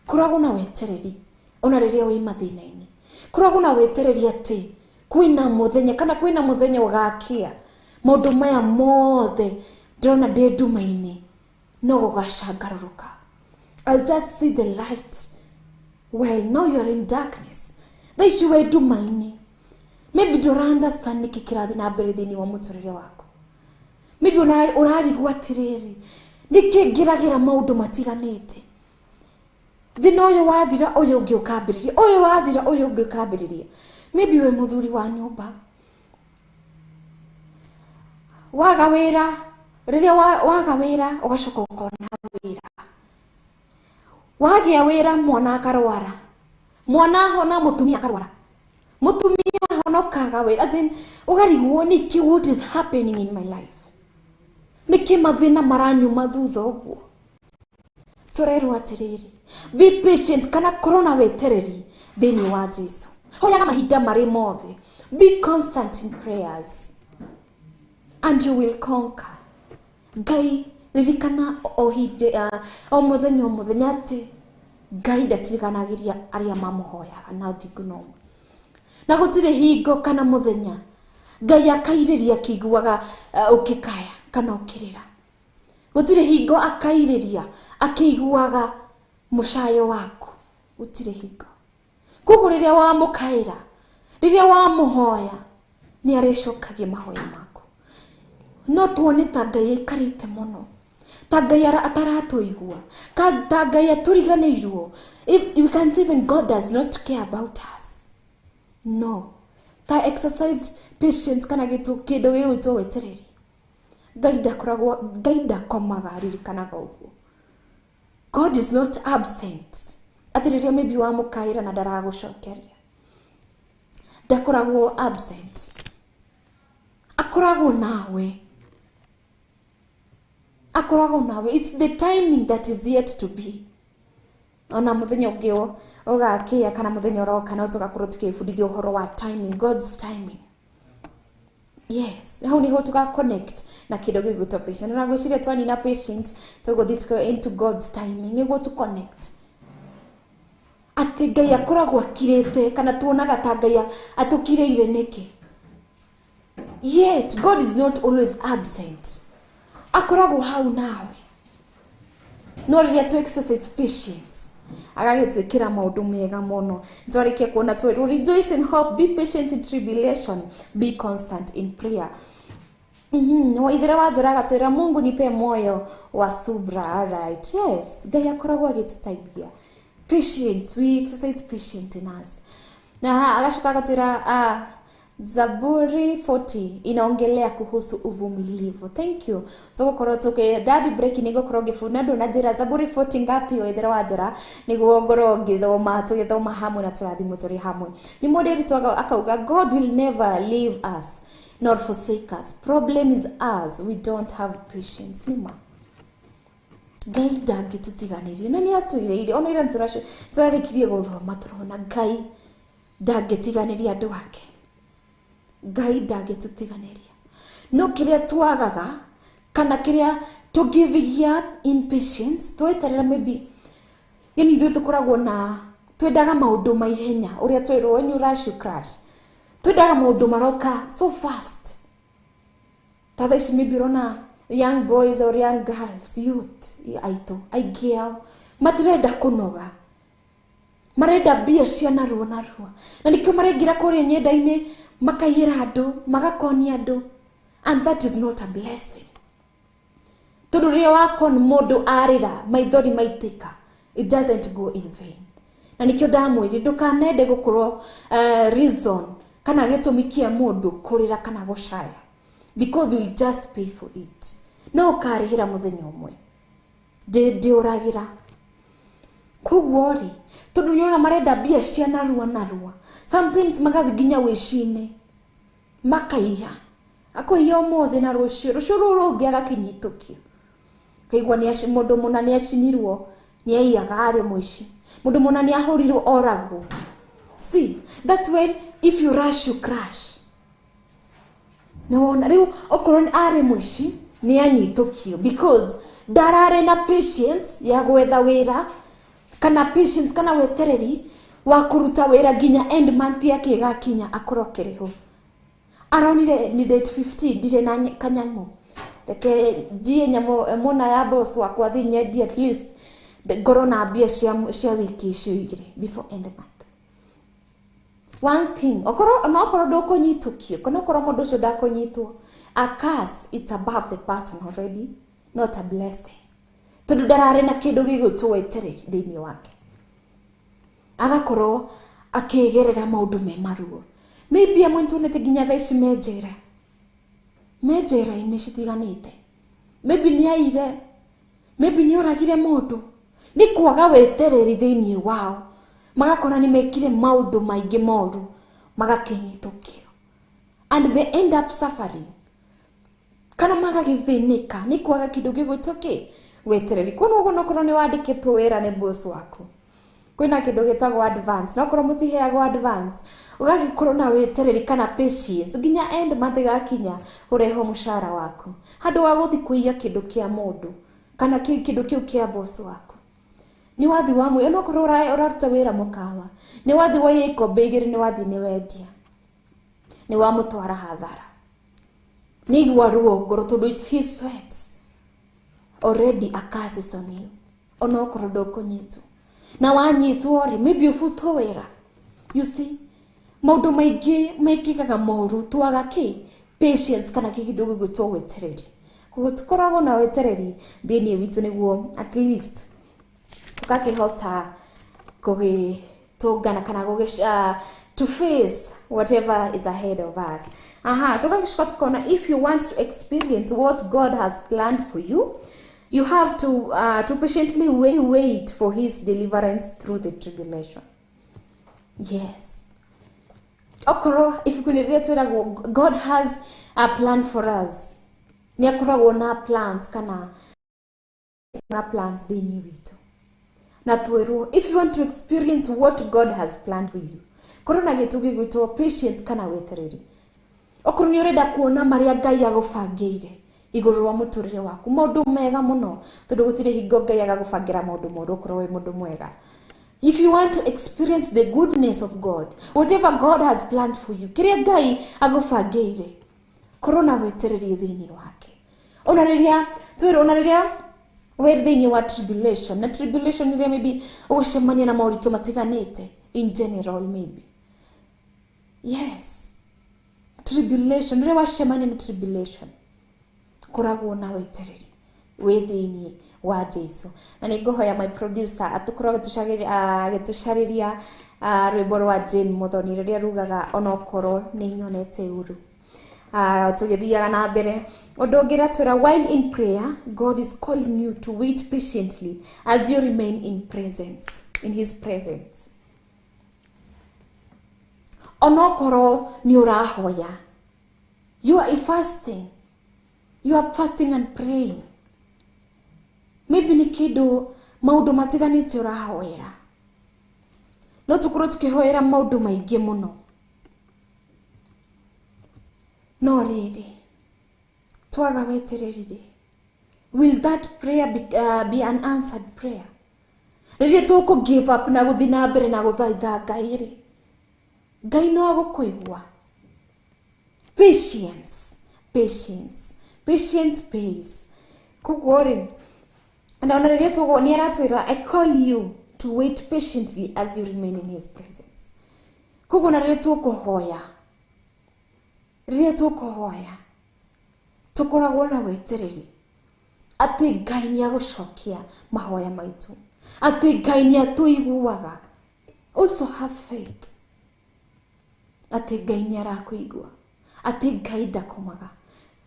Koragwo na wetereri ona rĩrĩa wĩ mathĩna-inĩ. Koragwo na wetereri atĩ kwĩna mũthenya kana kwĩna mũthenya ũgakia. Maũndũ maya mothe ndĩrona ndĩ nduma-inĩ no gũgacangarũrũka. I'll just see the light. Well, now you are in darkness. Thaa ici wĩ nduma-inĩ. Maybe ndũra understand nĩkĩ kĩrathiĩ na mbere thĩinĩ wa mũtũrĩre waku. Maybe ũrarigwo atĩrĩrĩ, nĩkĩ ngĩragĩra maũndũ matiganĩte. Thĩna ũyũ wathira ũyũ ũngĩ ũkambĩrĩria, ũyũ wathira ũyũ ũngĩ ũkambĩrĩria. Maybe wĩ mũthuri wa nyũmba. Waga wĩra, rĩrĩa waga wĩra ũgacoka ũkona wĩra. Wagĩa wĩra mwana akarwara. Mwana ahona mũtumia akarwara. Mũtumia ahona ũkaga wĩra. As in, ũgarigwo nĩkĩ, what is happening in my life? Nĩkĩ mathĩna maranyuma thutha ũguo? Tũrerwo atĩrĩrĩ, be patient kana korwo na wetereri thĩinĩ wa Jesu. Hoyaga mahinda marĩ mothe. Be constant in prayers and you will conquer. Ngai ririkana o hĩndĩ o mũthenya o mũthenya atĩ Ngai ndatiganagĩria arĩa mamũhoyaga na thingu no ũmwe. Na gũtirĩ hingo kana mũthenya Ngai akairĩria akĩiguaga ũkĩkaya kana ũkĩrĩra. Gũtirĩ hingo akairĩria akĩiguaga mũcayo waku. Gũtirĩ hingo. Koguo rĩrĩa wamũkaĩra, rĩrĩa wamũhoya, nĩ arĩcokagia mahoya maku. No tuone ta Ngai aikarĩte mũno, ta Ngai ataratũigua, ta Ngai atũriganĩirwo. If we can see even God does not care about us. No. Ta exercise patience kana gĩtũ kĩndũ gĩgwĩtwo wetereri. Ngai ndakoragwo, Ngai ndakomaga, ririkanaga ũguo. God is not absent. Atĩ rĩrĩa maybe wamũkaĩra na ndaragũcokeria, ndakoragwo absent. Akoragwo nawe. Akoragwo nawe. It's the timing that is yet to be. Ona mũthenya ũngĩ ũgakĩa kana mũthenya ũroka no tũgakorwo tũkĩbundithia ũhoro wa timing, God's timing. Yes, hau niho tuga connect na kĩndũ gĩgwĩtwo patient. Na ngwĩciria twanina patient tũgũthiĩ into God's timing nĩguo tu connect. Atĩ Ngai akoragwo akirĩte kana tuonaga ta Ngai atũkirĩire nĩkĩ. Yet God is not always absent. Akoragwo hau nawe. No rĩrĩa tu exercise patience, agagĩtwĩkĩra maũndũ mega mũno. Twarĩkia kuona twĩrwo rejoice in hope, be patient in tribulation, be constant in prayer. Waithera wa Njora agatwĩra Mungu nipe moyo wa subra. All right. Yes, Ngai akoragwo agĩtũteithia. Patience, we exercise patience in us. Na agacoka agatwĩra Zaburi 40 inaongelea kuhusu uvumilivu. Thank you. Tũgũkorwo tũkĩ daddy break nĩngũkorwo ngĩbunda ndũnanjĩra Zaburi 40 ngapi Waithera wa Njora nĩguo ngorwo ngĩthoma tũgĩthoma hamwe na tũrathimwo tũrĩ hamwe. Nĩ mũndũ akauga God will never leave us nor forsake us. Problem is us, we don't have patience. Nĩma Ngai ndangĩtũtiganĩria na nĩ atwĩrĩire ona ira tũrarĩkirie gũthoma tũrona Ngai ndangĩtiganĩria andũ ake. Ngai ndangĩtũtiganĩria. No kĩrĩa twagaga kana kĩrĩa to give up in patience tweterera maybe yani ithuĩ tũkoragwo na twendaga maũndũ ma ihenya ũrĩa twĩrwo when you rush you crash. Twendaga maũndũ maroka so fast. Ta thaa ici maybe ũrona young boys or young girls, youth aitũ aingĩ ao matirenda kũnoga, marenda mbia cia narua narua, na nĩkĩo maraingĩra kũrĩa nyenda-inĩ makaiyĩra andũ, magakonia andũ, and that is not a blessing. Tondũ rĩrĩa wakon mũndũ arĩra maithori maitĩka, it doesn't go in vain. Na nĩkĩo ndamwĩrire ndũkanende gũkorwo reason kana gĩtũmi kĩa mũndũ kũrĩra kana gũcaya, because you will just pay for it. No ũkarĩhĩra mũthenya ũmwe. Ndĩũragĩra. Koguo rĩ, tondũ nĩũrona marenda mbia cia narua narua, sometimes magathiĩ nginya wĩci-inĩ makaiya, akũiya ũmũthĩ na rũciũ, rũciũ rũrũ rũngĩ agakĩnyitũkio. Kaigua nĩ mũndũ mũna nĩ acinirwo, nĩ aiyaga arĩ mũici. Mũndũ mũna nĩ ahũrirwo oragwo. See, that's when if you rush you crash. Nĩ wona rĩu okorwo arĩ mũici nĩ anyitũkio because ndararĩ na patience ya gwetha wĩra kana patience kana wetereri wa kũruta wĩra nginya end month yake ĩgakinya akorwo akĩrĩhwo. Aronire ni date 50 ndirĩ na kanyamũ, reke njiye nyamũ mũna ya boss wakwa thiĩ nyendie at least ngorwo na mbia cia wiki icio igĩrĩ before end month. One thing, okorwo no okorwo ndũkũnyitũkio kana okorwo mũndũ ũcio ndakũnyitwo, a curse it's above the person already, not a blessing. Tondũ ndararĩ na kĩndũ gĩgwĩtwo wetereri thĩinĩ wake, agakorwo akĩgerera maũndũ me maruo. Maybe amwe nĩtuonete nginya thaa ici me njera, me njera-inĩ citiganĩte. Maybe nĩ aire, maybe nĩ oragire mũndũ, nĩ kwaga wetereri thĩinĩ wao, magakora nĩ mekire maũndũ maingĩ moru, magakĩnyitũkio and they end up suffering kana magagĩthĩnĩka nĩ kwaga kĩndũ gĩgwĩtwo kĩ wetereri. Kuona ũguo nokorwo nĩ wandĩkĩtwo wĩra nĩ boss waku, kwĩna kĩndũ gĩtagwo advance, nokorwo mũtiheagwo advance, ũgagĩkorwo na wetereri kana patience nginya end month ĩgakinya ũrehwo mũcara waku, handũ wa gũthiĩ kũiya kĩndũ kĩa mũndũ kana kĩndũ kĩu kĩa boss waku. Nĩ wathi wa mwe, onokorwo ũraruta wĩra mũkawa, nĩ wathi woya ikombe igĩrĩ, nĩ wathi nĩ wendia, nĩ wamũtwara hathara, nĩ aigua ruo ngoro tondũ it's his sweat already, a curse is on you, onokorwo ndũkũnyitwo. Na wanyitwo rĩ, maybe ũbutwo wĩra. You see, maũndũ maingĩ mekĩkaga moru twaga kĩ patience kana kĩndũ gĩgwĩtwo wetereri. Koguo tũkoragwo na wetereri thĩinĩ witũ nĩguo at least tukakĩhota kũgĩtũngana kana to face whatever is ahead of us. Aha, tukagĩcoka tukona if you want to experience what God has planned for you, you have to patiently wait for his deliverance through the tribulation. Yes. Okorwo ibuku-inĩ rĩrĩa twĩragwo God has a plan for us, nĩ akoragwo na plans kana na plans thĩinĩ witũ. Na twĩrwo if you want to experience what God has planned for you, korwo na gĩtũ gĩgwĩtwo patience kana wetereri. Okorwo nĩ ũrenda kuona marĩa Ngai agũbangĩire igũrũ rwa mũtũrĩre waku, maũndũ mega mũno, tondũ gũtirĩ hingo Ngai agagũbangĩra maũndũ moru okorwo wĩ mũndũ mwega. If you want to experience the goodness of God, whatever God has planned for you, kĩrĩa Ngai agũbangĩire, korwo na wetereri thĩinĩ wake. Ona rĩrĩa twĩrwo, ona rĩrĩa wĩ thĩinĩ wa tribulation, na tribulation rĩrĩa maybe ũgũcemania na moritũ matiganĩte in general maybe. Yes. Tribulation, rĩrĩa wacemania na tribulation, koragwo na wetereri wĩ thĩinĩ wa Jesu. Na nĩ ngũhoya my producer atũkorwo agĩtũcarĩria rwĩmbo rwa Jane Muthoni rũrĩa rugaga onokorwo nĩ nyonete ũru. Tũgĩthiaga na mbere, ũndũ ũngĩ ratwĩra while in prayer God is calling you to wait patiently as you remain in presence, in his presence. Onokorwo nĩ ũrahoya, you are fasting, you are fasting and praying, maybe nĩ kĩndũ maũndũ matiganĩte ũrahoera, no tũkorwo tũkĩhoera maũndũ maingĩ mũno, no rĩrĩ twaga wetereri rĩ, will that prayer be an answered prayer? Rĩrĩa tũkũ give up na gũthiĩ na mbere na gũthaitha Ngai rĩ, Ngai no agũkũigua. Patience, patience, patience pays. Koguo rĩ, na ona rĩrĩa tũgwo nĩ aratwĩra I call you to wait patiently as you remain in his presence. Koguo na rĩrĩa tũkũhoya, rĩrĩa tũkũhoya tũkoragwo na wetereri atĩ Ngai nĩ agũcokia mahoya maitũ, atĩ Ngai nĩ atũiguaga. Also have faith atĩ Ngai nĩ arakũigua, atĩ Ngai ndakomaga.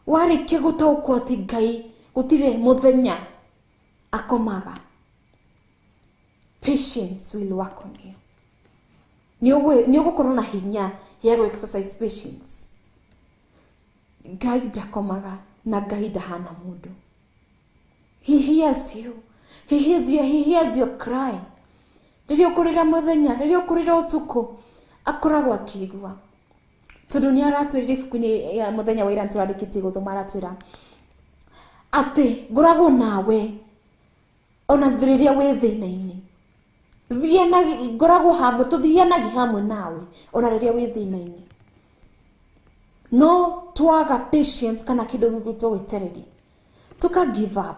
Warĩkia gũtaũkwo atĩ Ngai gũtirĩ mũthenya akomaga, patience will work on you. Nĩ ũgũkorwo na hinya ya gũ exercise patience. Ngai ndakomaga na Ngai ndahana mũndũ. He hears you. He hears you. He hears your cry. Rĩrĩa ũkũrĩra mũthenya, rĩrĩa ũkũrĩra ũtukũ, akoragwo akĩigua. Tondũ nĩ aratwĩrire ibuku-inĩ ya mũthenya wa ira nĩtũrarĩkĩtie gũthoma, aratwĩra atĩ ngoragwo nawe ona rĩrĩa wĩ thĩna-inĩ. Thianagi, ngoragwo hamwe, tũthianagi hamwe nawe ona rĩrĩa wĩ thĩna-inĩ. No twaga patience kana kĩndũ gĩgwĩtwo wetereri, tuka give up.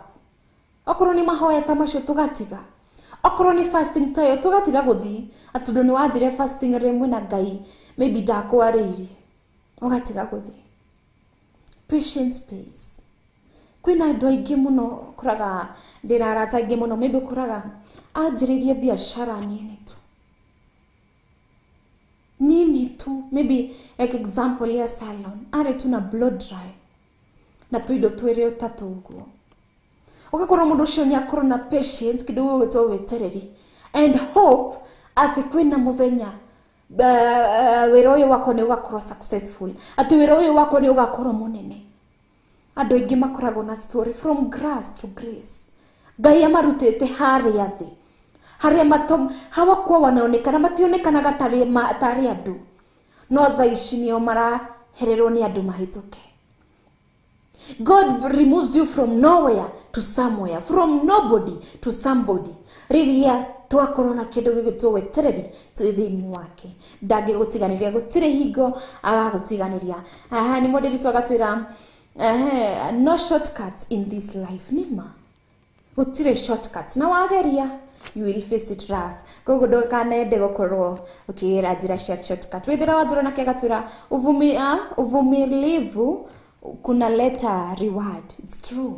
Okorwo nĩ mahoya ta macio tũgatiga, okorwo nĩ fasting tayo tũgatiga gũthiĩ, tondũ nĩ wathire fasting rĩmwe na Ngai maybe ndakwarĩirie, ũgatiga gũthiĩ. Patience pays. Kwĩna andũ aingĩ mũno ũkoraga, ndĩna arata aingĩ mũno, maybe ũkoraga anjĩrĩirie biacara nini tu, nini tu, maybe like example ya salon, arĩ tu na blow dry na tũindo twĩrĩ ũtatũ ũguo. Ũgakora mũndũ ũcio nĩ akorwo na patience, kĩndũ gĩgwĩtwo wetereri, and hope atĩ kwĩna mũthenya wĩra ũyũ wakwa nĩ ũgakorwo successful, atĩ wĩra ũyũ wakwa nĩ ũgakorwo mũnene. Andũ aingĩ makoragwo na story from grass to grace. Ngai amarutĩte harĩa thĩ, harĩa matom hawakuwa wanaonekana, mationekanaga tarĩ andũ, no thaa ici nĩo marahererwo nĩ andũ mahĩtũke. God removes you from nowhere to somewhere, from nobody to somebody. Rĩrĩa twakorwo na kĩndũ gĩgwĩtwo wetereri twĩ thĩinĩ wake, ndangĩgũtiganĩria, gũtirĩ hingo agagũtiganĩria. Aha, nĩ mwenderi twagatwĩra no shortcuts in this life. Nĩma gũtirĩ shortcuts, na wageria you will face it rough. Koguo ndũkanende gũkorwo ũkĩgera njĩra cia shortcut. Wĩthĩra wanjũra nake agatwĩra uvumilivu kunaleta reward. It's true.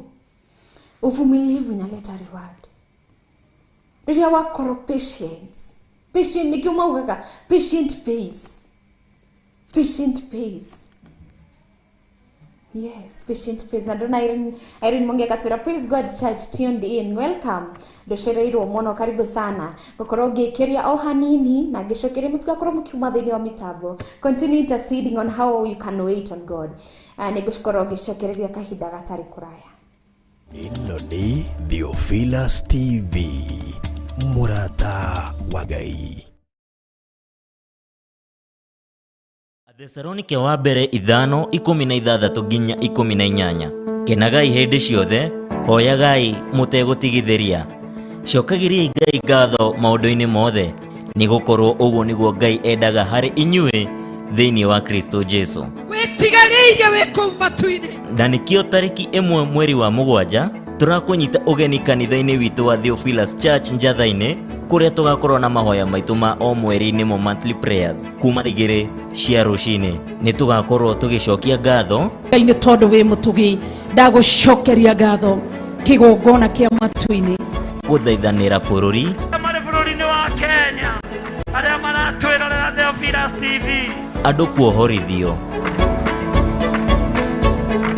Uvumilivu inaleta reward. Rĩrĩa wakorwo patience, patient nĩkĩo maugaga patient pays. Patient pays. Yes, patient pays. Na ndona Irene Monge akatwĩra praise God church tuned in. Welcome. Ndũcereirwo mũno, karibu sana. Ngũkorwo ngĩkĩria o hanini na ngĩcokeria mũtigakorwo mũkiuma thĩinĩ wa mĩtambo. Continue interceding on how you can wait on God. Nĩngũkorwo ngĩcokereria kahinda gatarĩ kũraya. Ĩno nĩ Theophilus TV, mũrata wa Ngai. Thesalonike wa mbere 5:16 nginya 18. Kenagai hĩndĩ ciothe, hoyagai mũtegũtigithĩria, cokagĩriai Ngai ngatho maũndũ-inĩ mothe, nĩgũkorwo ũguo nĩguo Ngai endaga harĩ inyuĩ thĩinĩ wa Kristo Jesu. Wĩtigarĩire wĩ kũu matu-inĩ. Na nĩkĩo tarĩki 1 mweri wa 7 tũrakũnyita ũgeni kanitha-inĩ witũ wa Theophilus Church Njatha-inĩ, kũrĩa tũgakorwo na mahoya maitũ ma o mweri nĩmo monthly prayers kuma 2 cia rũcinĩ. Nĩ tũgakorwo tũgĩcokia ngatho Ngai nĩ tondũ wĩ mũtugi, ndagũcokeria ngatho kĩgongona kĩa matu-inĩ, gũthaithanĩra bũrũri marĩ bũrũri-inĩ wa Kenya, arĩa maratwĩrorera Theophilus TV, andũ kuohorithio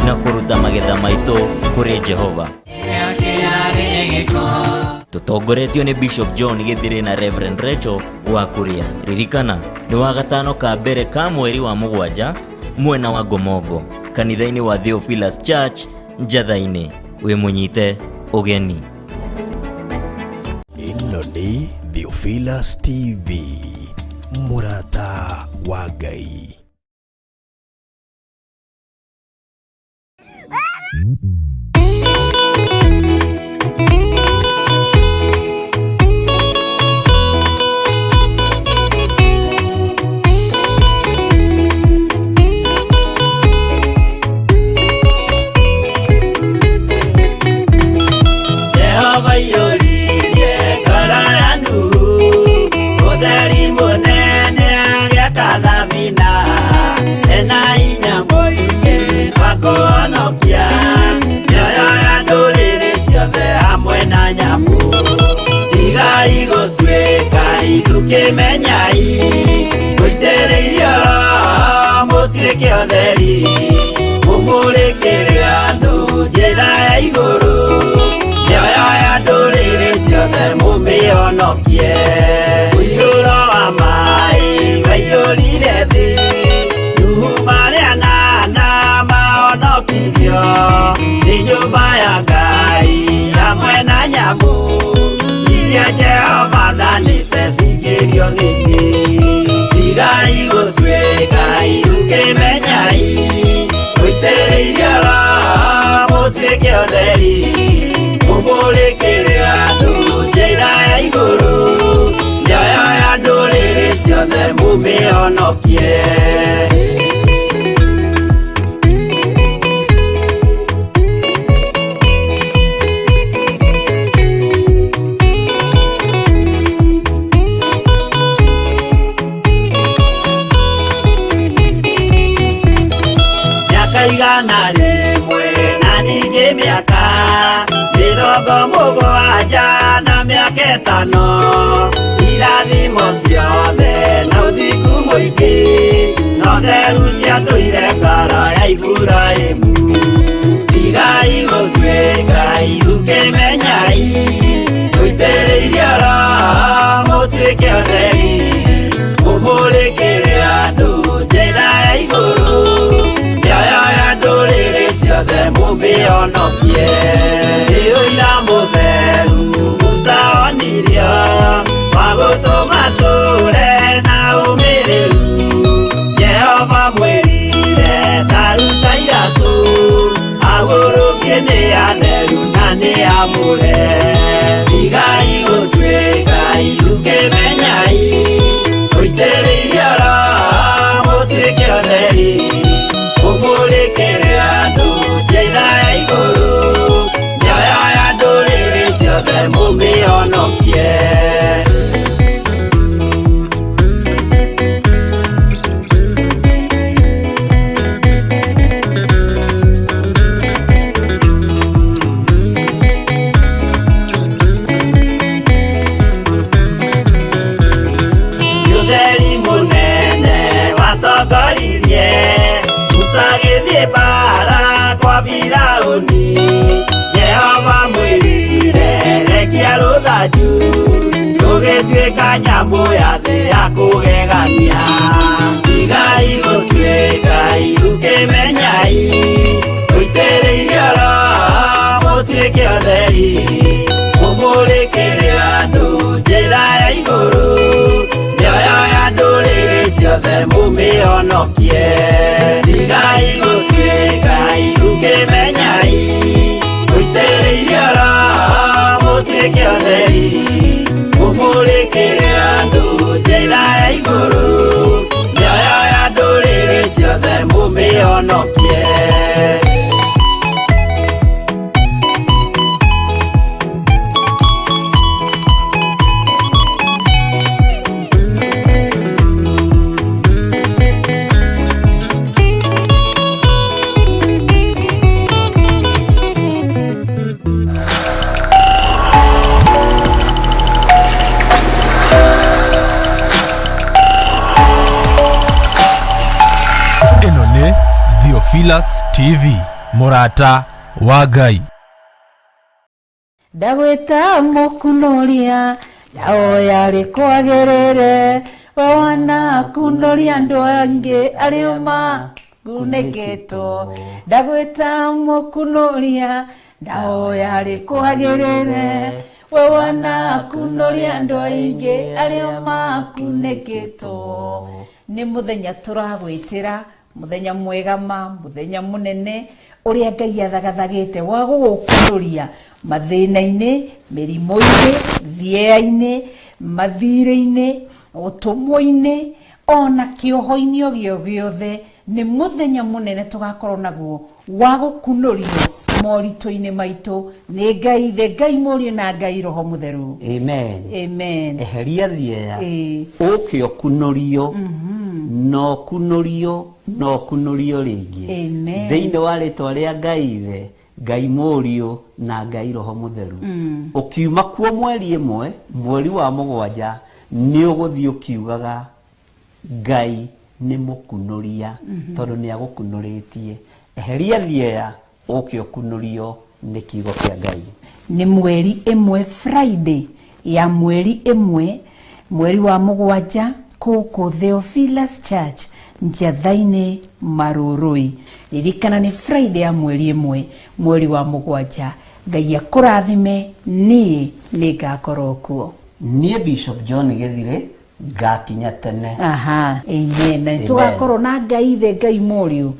na kũruta magetha maitũ kũrĩ Jehova. Tũtongoretio nĩ Bishop John Gĩthĩrĩ na Reverend Rachel wa Kuria. Ririkana nĩ wa gatano ka mbere ka mweri wa 7 mwena wa Ngomongo, kanitha-inĩ wa Theophilus Church Njatha-inĩ. Wĩ mũnyite ũgeni. Ĩno nĩ Theophilus TV, mũrata wa Ngai. Jehova iyũririe ngoro ya Nuhu, ũtheri mũnene agĩaka thabina, ena hinya mũingĩ wa kũhonokia mĩoyo ya ndũrĩrĩ ciothe hamwe na nyamũ. Tigai gũtuĩka ithukĩmenyai, mũitĩrĩirio Roho mũtuĩke ũtheri, mũmũrĩkĩre andũ njĩra ya igũrũ, mĩoyo ya ndũrĩrĩ ciothe mũmĩhonokie. Mũiyũro wa maĩ waiyũrire thĩ, Nuhu marĩ anana mahonokirio, nĩ nyũmba ya Ngai ya nyamũ iria Jehova athanĩte cingĩrio nĩngĩ. Tigai gũtuĩka irukĩmenyai, mũitĩrĩirie Roho mũtuĩke ũtheri, mũmũrĩkĩre andũ njĩra ya igũrũ, mĩoyo ya ndũrĩrĩ ciothe mũmĩhonokie. Mĩaka 100 na ningĩ mĩaka 70 na mĩaka 5, irathimo ciothe na ũthingu mũingĩ no theru ciatũire ngoro ya Iburahĩmu. Tigai gũtuĩka irukĩmenyai, mũitĩrĩirie Roho mũtuĩke ũtheri, mũmũrĩkĩre andũ njĩra ya igũrũ, mĩoyo ya ndũrĩrĩ ciothe mũmĩhonokie. Nĩ ũira mũtheru Musa onirio wa gũtũma tũre na ũmĩrĩru, Jehova mwĩrire ta ruta iratũ, agũrũkie nĩ atheru na nĩ amũre. Tigai gũtuĩka irukĩmenyai, mũitĩrĩirie Roho mũtuĩke ũtheri, mũmũrĩkĩre andũ njĩra ya igũrũ, mĩoyo ya ndũrĩrĩ ciothe mũmĩhonokie. Ũtheri mũnene watongoririe Musa agĩthiĩ mbaara kwa Firaũni, Jehova mwĩrire rekia rũthanju rũgĩtuĩka nyamũ ya thĩ ya kũgegania. Tigai gũtuĩka irukĩmenyai, mũitĩrĩirie Roho mũtuĩke ũtheri, mũmũrĩkĩre andũ njĩra ya igũrũ, mĩoyo ya ndũrĩrĩ ciothe mũmĩhonokie. Tigai gũtuĩka irukĩmenyai, mũitĩrĩirie Roho mũtuĩke ũtheri, mũmũrĩkĩre andũ njĩra ya igũrũ, mĩoyo ya ndũrĩrĩ ciothe mũmĩhonokie. Ĩno nĩ Theophilus TV, mũrata wa Ngai. Ndagwĩta mũkunũria ndaoya rĩkwagĩrĩre, we wanakunũria andũ angĩ arĩa makunĩkĩtwo. Ndagwĩta mũkunũria ndaoya rĩkwagĩrĩre, we wanakunũria andũ aingĩ arĩa makunĩkĩtwo. Nĩ mũthenya tũragwĩtĩra, mũthenya mwega ma, mũthenya mũnene ũrĩa Ngai athagathagĩte wa gũgũkunũria mathĩna-inĩ, mĩrimũ-inĩ, thieya-inĩ, mathirĩ-inĩ, ũtũmwo-inĩ, ona kĩoho-inĩ o gĩo gĩothe. Nĩ mũthenya mũnene tũgakorwo naguo wa gũkunũrio moritũ-inĩ maitũ nĩ Ngai Ithe, Ngai Mũriũ na Ngai Roho Mũtheru. Amen. Amen. Eheria thieya, Ĩĩ. ũke ũkunũrio, na ũkunũrio, na ũkunũrio rĩngĩ. Amen. Thĩinĩ wa rĩtwa rĩa Ngai Ithe, Ngai Mũriũ na Ngai Roho Mũtheru. Ũkiuma kuo mweri 1, mweri wa 7, nĩ ũgũthiĩ ũkiugaga Ngai nĩ mũkunũria, tondũ nĩ agũkunũrĩtie. Eheria thieya, ũke ũkunũrio nĩ kiugo kĩa Ngai. Nĩ mweri 1 Friday ya mweri 1 mweri wa 7 kũkũ Theophilus Church Njatha-inĩ Marũrũi. Ririkana nĩ Friday ya mweri 1 mweri wa 7. Ngai akũrathime, niĩ nĩ ngakorwo kuo. Niĩ Bishop John Gĩthirĩ ngakinya tene. Aha, amen. Na tũgakorwo na Ngai Ithe, Ngai Mũriũ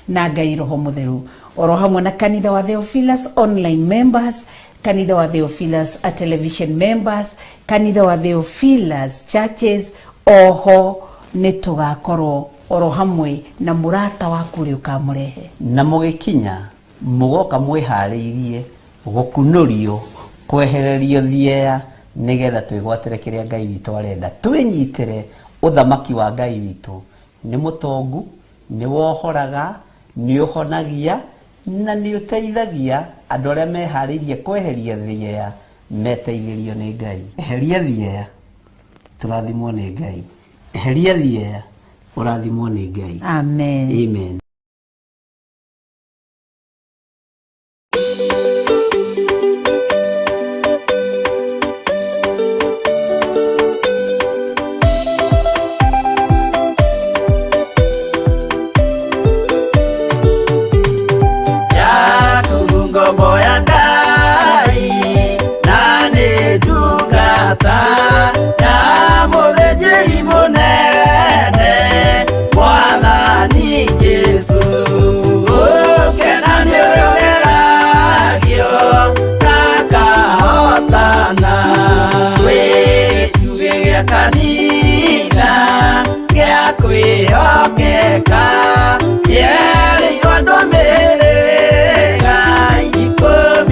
na Ngai Roho Mũtheru, oro hamwe na kanitha wa Theophilus online members, kanitha wa Theophilus a television members, kanitha wa Theophilus churches, oho nĩ tũgakorwo oro hamwe na mũrata waku ũrĩa ũkamũrehe. Na mũgĩkinya mũgoka mwĩharĩirie gũkunũrio, kwehererio thieya, nĩgetha twĩgwatĩre kĩrĩa Ngai witũ arenda, twĩnyitĩre ũthamaki wa Ngai witũ. Nĩ mũtongu, nĩ wohoraga, nĩ ũhonagia na nĩ ũteithagia andũ arĩa meharĩirie kweheria thieya meteithĩrio nĩ Ngai. Eheria thieya, tũrathimwo nĩ Ngai. Eheria thieya, ũrathimwo nĩ Ngai. Amen. Amen. Yaku ngombo ya Ngai na nĩ ndungata ya mũthĩnjĩri mũnene Mwathani Jesũ. Ũkena nĩ ũrĩa ũgeragio na akahotana, wĩ gĩtugĩ gĩa kanitha gĩa kwĩhokeka, kĩerĩirwo andũ a mĩhĩrĩga 12.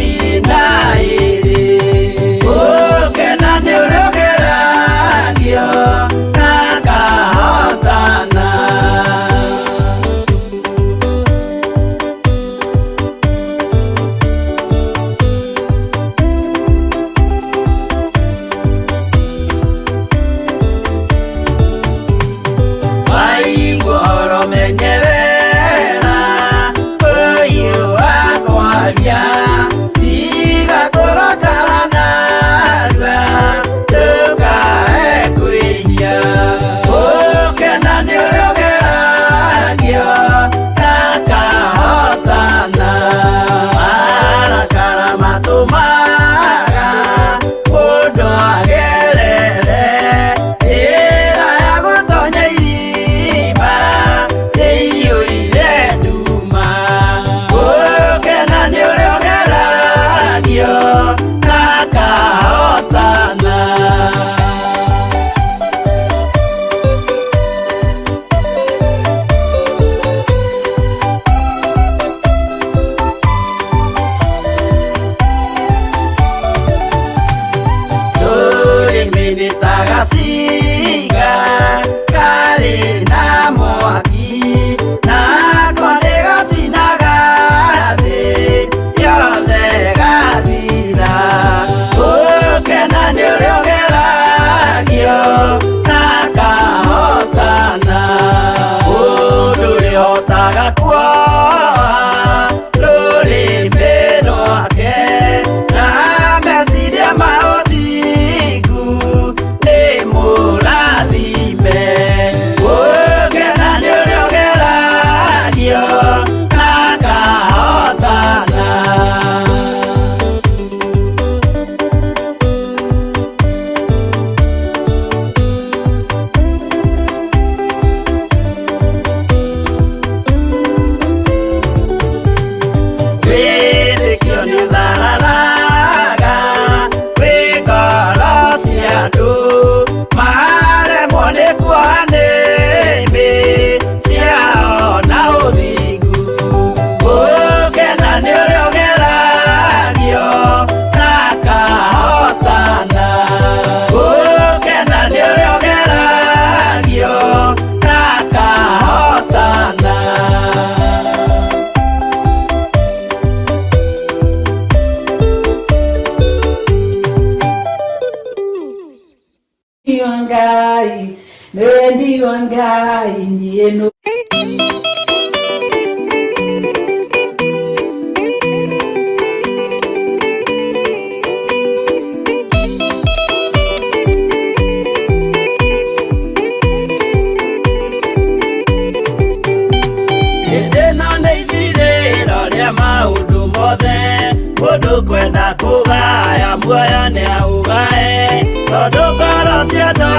Ũkena nĩ ũrĩa ũgeragio na akahotana. Waigua ũhoro menyerera, ũyũ wa kwaria, tiga kũrakara narua, ndũkae kwĩhia. Ũkena nĩ ũrĩa ũgeragio na akahotana. Marakara matũmaga mũndũ agerere njĩra ya gũtonya irima ĩiyũire nduma. Ũkena nĩ ũrĩa ũgeragio na akahotana. Rũrĩmĩ nĩ ta gacinga karĩ na mwaki, nako nĩ gacinaga thĩ yothe gathira. Ũkena nĩ ũrĩa ũgeragio na akahotana. Mũndũ ũrĩhotaga kuoha rũrĩmĩ rwake na meciria ma ũthingu nĩ mũrathime. Ũkena nĩ ũrĩa ũgeragio na akahotana. Wĩtĩkio nĩ ũthararaga wĩ ngoro cia andũ, maremwo nĩ kuoha nĩmĩ ciao na ũthingu. Ũkena nĩ ũrĩa ũgeragio na akahotana. Ũkena nĩ ũrĩa ũgeragio na akahotana. Ngai, wendi wa Ngai niĩ nũ Hĩndĩ ĩno nĩ ithirĩro rĩa maũndũ mothe, mũndũ kwenda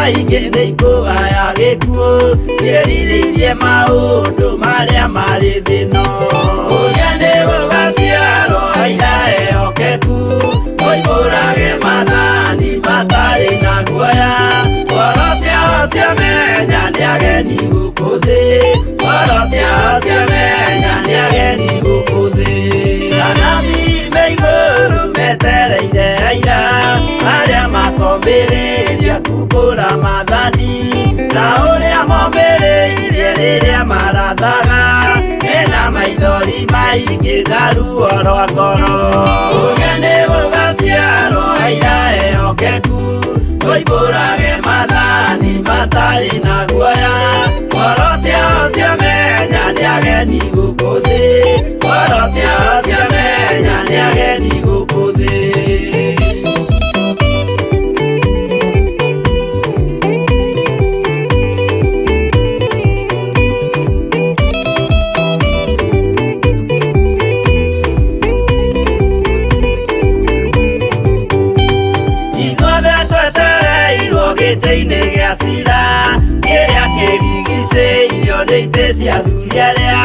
Aingĩ nĩ ikũgaya gĩkuũ ciĩrirĩirie maũndũ marĩa marĩ thĩno. Ũrĩa nĩ gũgaciarwo aira ehokeku moimbũrage maathani matarĩ na guoya. Ngoro ciao ciamenya nĩ ageni gũkũ thĩ, ngoro ciao ciamenya nĩ ageni gũkũ thĩ. Anabii me igũrũ metereire aira arĩa makombĩrĩria kumbũra maathani ta ũrĩa mombĩrĩirie rĩrĩa marathaga mena maithori maingĩ na ruo rwa ngoro. Ũrĩa nĩ gũgaciarwo aira ehokeku moimbũrage maathani matarĩ na guoya. Ngoro ciao ciamenya nĩ ageni gũkũ thĩ, ngoro ciao ciamenya nĩ ageni gũkũ thĩ. Ithuothe twetereirwo gĩtĩ-inĩ gĩa cira kĩrĩa kĩrigicĩirio nĩ itĩ cia athuri arĩa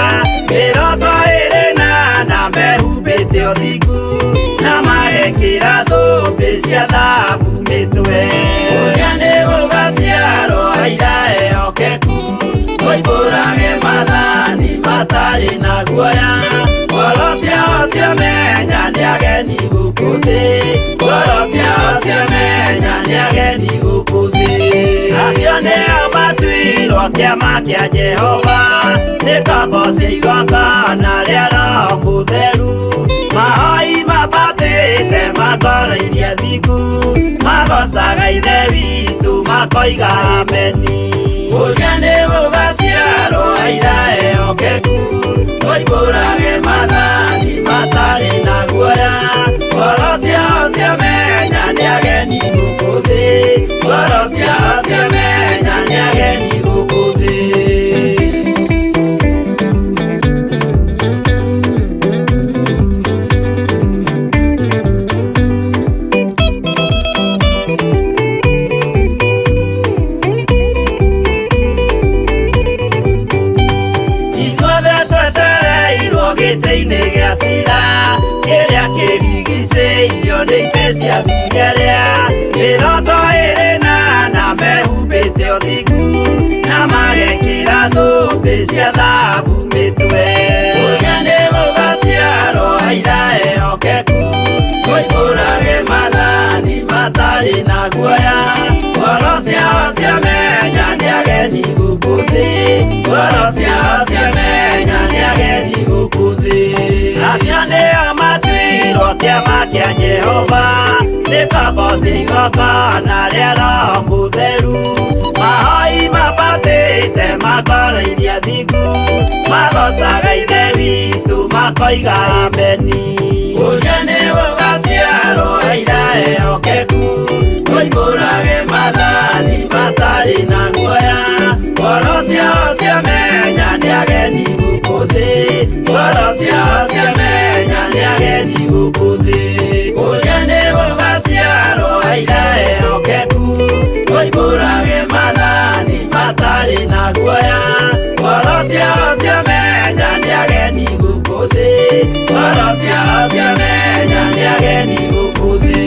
24 mehumbĩte ũthingu na magekĩra thũmbĩ cia thahabu mĩtwe. Ũrĩa nĩ gũgaciarwo aira ehokeku moimbũrage maathani matarĩ na guoya. Ngoro ciao ciamenya nĩ ageni gũkũ thĩ, ngoro ciao ciamenya nĩ ageni gũkũ thĩ. Acio nĩo matuirwo kĩama kĩa Jehova nĩ ngombo cia igongona rĩa Roho Mũtheru. Mahoi mambatĩte makoroirie thingu magocaga Ithe witũ makoiga ameni. Ũrĩa nĩ gũgaciarwo aira ehokeku moimbũrage maathani matarĩ na guoya. Ngoro ciao ciamenya nĩ ageni gũkũ thĩ, ngoro ciao ciamenya nĩ ageni gũkũ thĩ. Ithuothe twetereirwo gĩtĩ-inĩ gĩa cira kĩrĩa kĩrigicĩirio nĩ itĩ cia athuri arĩa 24 mehumbĩte ũthingu na magekĩra thũmbĩ cia thahabu mĩtwe. Ũrĩa nĩ gũgaciarwo aira ehokeku moimbũrage maathani matarĩ na guoya. Ngoro ciao ciamenya nĩ ageni gũkũ thĩ, ngoro ciao ciamenya nĩ ageni gũkũ thĩ. Acio nĩo matuirwo kĩama kĩa Jehova nĩ ngombo cia igongona rĩa Roho Mũtheru. Mahoi mambatĩte makoroirie thingu magocaga Ithe witũ makoiga ameni. Ũrĩa nĩ gũgaciarwo aira ehokeku moimbũrage maathani matarĩ na guoya. Ngoro ciao ciamenya nĩ ageni gũkũ thĩ, ngoro ciao ciamenya nĩ ageni gũkũ thĩ. Ũrĩa nĩ gũgaciarwo aira ehokeku moimbũrage maathani matarĩ na guoya. Ngoro ciao ciamenya nĩ ageni gũkũ thĩ, ngoro ciao ciamenya nĩ ageni gũkũ thĩ.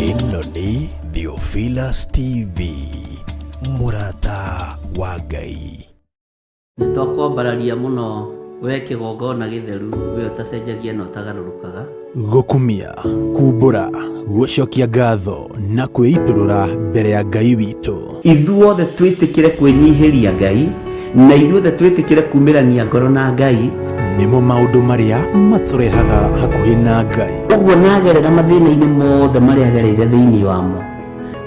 Ĩno nĩ Theophilus TV, mũrata wa Ngai. Nĩ twakwambararia mũno we kĩgongona gĩtheru, we ũtacenjagia na ũtagarũrũkaga. Gũkumia, kumbũra, gũcokia ngatho na kwĩitũrũra mbere ya Ngai witũ. Ithuothe twĩtĩkĩre kwĩnyihĩria Ngai na ithuothe twĩtĩkĩre kumĩrania ngoro na Ngai. Nĩmo maũndũ marĩa matũrehaga hakuhĩ na Ngai. Ũguo nagerera mathĩna-inĩ mothe marĩa agereire thĩinĩ wamo,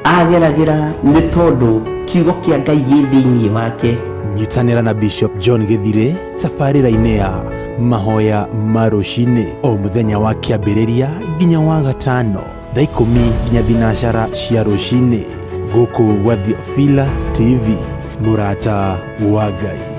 ageragĩra nĩ tondũ kiugo kĩa Ngai gĩ thĩinĩ wake. Nyitanĩra na Bishop John Gĩthirĩ tabarĩra-inĩ ya mahoya ma rũcinĩ o mũthenya wa kĩambĩrĩria nginya wa gatano thaa 10 nginya 10 cia rũcinĩ gũkũ gwa Theophilus TV, mũrata wa Ngai.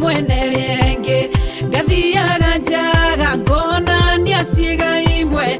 Mwene rĩngĩ ngathiaga njaga ngonania ciĩga imwe.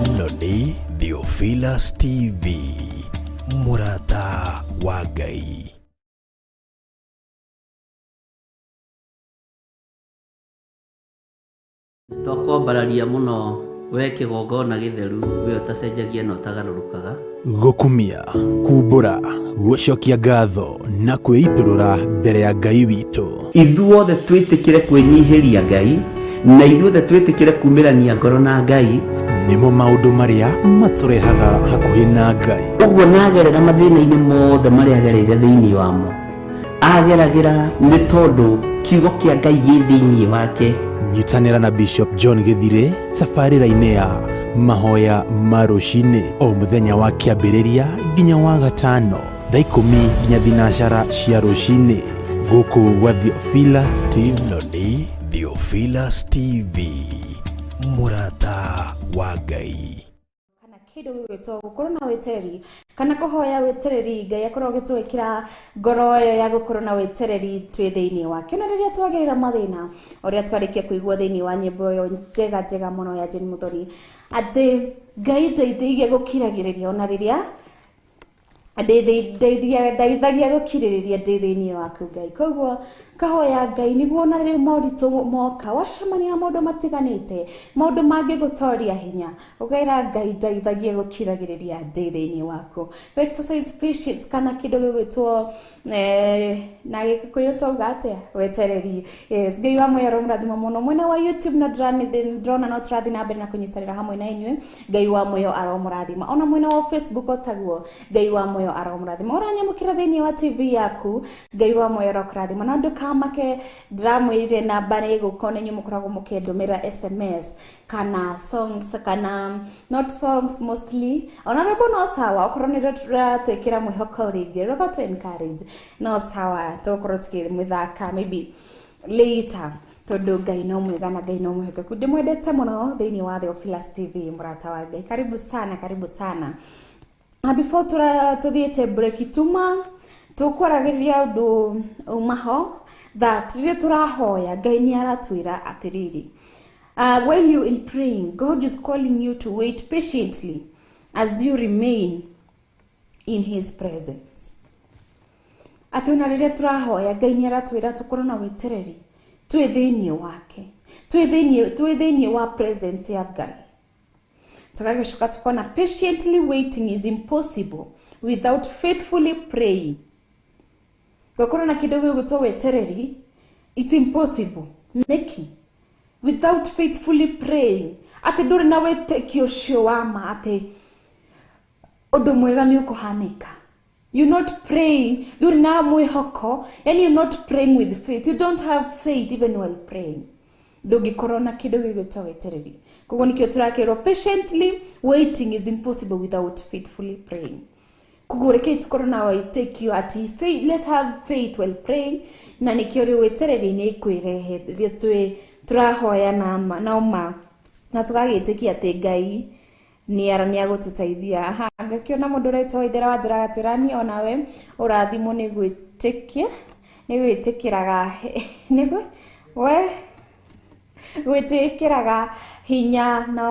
Ĩno nĩ Theophilus TV, mũrata wa Ngai. Twakwambararia mũno we kĩgongona gĩtheru, we ũtacenjagia na ũtagarũrũkaga. Gũkumia, kumbũra, gũcokia ngatho na kwĩitũrũra mbere ya Ngai witũ. Ithuothe twĩtĩkĩre kwĩnyihĩria Ngai, na ithuothe twĩtĩkĩre kumĩrania ngoro na Ngai. Nĩmo maũndũ marĩa matũrehaga hakuhĩ na Ngai. Ũguo nagerera mathĩna-inĩ mothe marĩa agereire thĩinĩ wamo, ageragĩra nĩ tondũ kiugo kĩa Ngai gĩ thĩinĩ wake. Nyitanĩra na Bishop John Gĩthire tabarĩra-inĩ ya mahoya ma rũcinĩ o mũthenya wa kĩambĩrĩria nginya wa gatano thaa 10 nginya 12 cia rũcinĩ gũkũ gwa Theophilus TV. Ĩno nĩ Theophilus TV, mũrata wa Ngai. Kana kĩndũ gĩgwĩtwo gũkorwo na wetereri kana kũhoya wetereri, Ngai akorwo agĩtwĩkĩra ngoro ĩyo ya gũkorwo na wetereri twĩ thĩinĩ wake. Na rĩrĩa twagerera mathĩna, ũrĩa twarĩkia kũigua thĩinĩ wa nyĩmbo ĩyo njega njega mũno ya Jane Muthoni, atĩ Ngai ndeithagia gũkiragĩrĩria ona rĩrĩa ndeithagia gũkirĩrĩria ndĩ thĩinĩ waku Ngai. Koguo kahoya Ngai nĩguo ona rĩrĩa moritũ moka, wacemania na maũndũ matiganĩte, maũndũ mangĩgũtoria hinya, ũkera Ngai ndeithagia gũkiragĩrĩria ndĩ thĩinĩ waku. Exercise patience kana kĩndũ gĩgwĩtwo na Gĩkũyũ twauga atĩa, wetereri. Yes, Ngai wa muoyo aromũrathima mũno. Mwena wa YouTube na ndĩrona no tũrathiĩ na mbere na kũnyitanĩra hamwe na inyuĩ. Ngai wa muoyo aromũrathima. Ona mwena wa Facebook otaguo, Ngai wa muoyo aromũrathima. Ũranyamũkĩra thĩinĩ wa TV yaku, Ngai wa muoyo arokũrathima. Na ndũkamake, ndĩramwĩrire namba nĩ ĩgũka, ona inyuĩ mũkoragwo mũkĩndũmĩra SMS kana songs, kana not songs mostly, ona rwĩmbo no sawa, okorwo nĩ rũratwĩkĩra mwĩhoko rĩngĩ, rũgatũ encourage, no sawa, tũgũkorwo tukĩmĩthaka maybe later, tondũ Ngai no mwega na Ngai no mwĩhokeku. Ndĩmwendete mũno thĩinĩ wa Theophilus TV, mũrata wa Ngai. Karibu sana, karibu sana. Na before tũthiĩte break, tuma tũkwaragĩrĩria ũndũ umaho that rĩrĩa tũrahoya Ngai nĩ aratwĩra atĩrĩrĩ, while you in praying, God is calling you to wait patiently as you remain in his presence. Atĩ ona rĩrĩa tũrahoya Ngai nĩ aratwĩra tũkorwo na wetereri twĩ thĩinĩ wake, twĩ thĩinĩ wa presence ya Ngai. Tũgagĩcoka tukona patiently waiting is impossible without faithfully praying. Gũkorwo na kĩndũ gĩgwĩtwo wetereri, it's impossible. Nĩkĩ? Without faithfully praying, atĩ ndũrĩ na wĩtĩkio ũcio wa ma atĩ ũndũ mwega nĩ ũkũhanĩka. You're not praying, ndũrĩ na mwĩhoko, yani you're not praying with faith. You don't have faith even while praying. Ndũngĩkorwo na kĩndũ gĩgwĩtwo wetereri. Koguo nĩkĩo tũrakĩrwo patiently waiting is impossible without faithfully praying. Koguo rekei tũkorwo na wĩtĩkio atĩ faith, let's have faith while praying, na nĩkĩo rĩu wetereri nĩ ĩkwĩrehe rĩrĩa twĩ tũrahoya na ma na ũma, na tũgagĩtĩkia atĩ Ngai nĩ agũtũteithia. Aha, ngakĩona mũndũ ũretwo Waithera wa Njara agatwĩra niĩ onawe ũrathimwo nĩ gwĩtĩkia, nĩ gwĩtĩkĩraga nĩ we gwĩtĩkĩraga hinya na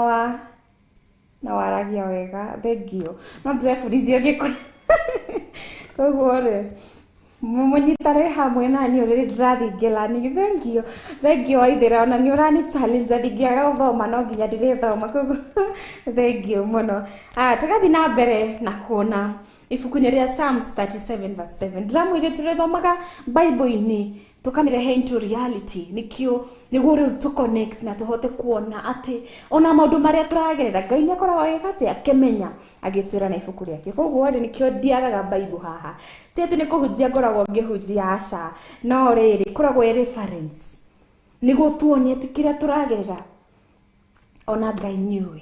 waragia wega. Thank you. No ndĩrebundithia Gĩkũyũ. Koguo rĩ, mũnyitane hamwe na niĩ rĩrĩa ndĩrathiĩ ngĩlani. Thank you. Thank you Waithera, ona nĩ ũrani challenge ndingĩaga gũthoma, no nginya ndĩrĩthoma. Koguo thank you mũno. Tũgathiĩ na mbere na kuona ibuku-inĩ rĩa Psalms 37 verse 7. Ndĩramwĩrire tũrĩthomaga Bible-inĩ tũkamĩrehe into reality, nĩkĩo nĩguo rĩu tũ connect na tũhote kuona atĩ ona maũndũ marĩa tũragerera Ngai nĩ akoragwo agĩka atĩ akĩmenya agĩtwĩra na ibuku rĩake. Koguo rĩ, nĩkĩo ndiagaga Bible haha. Ti atĩ nĩ kũhunjia ngoragwo ngĩhunjia, aca, no rĩrĩ ĩkoragwo ĩ reference nĩguo tuone atĩ kĩrĩa tũragerera ona Ngai nĩũĩ.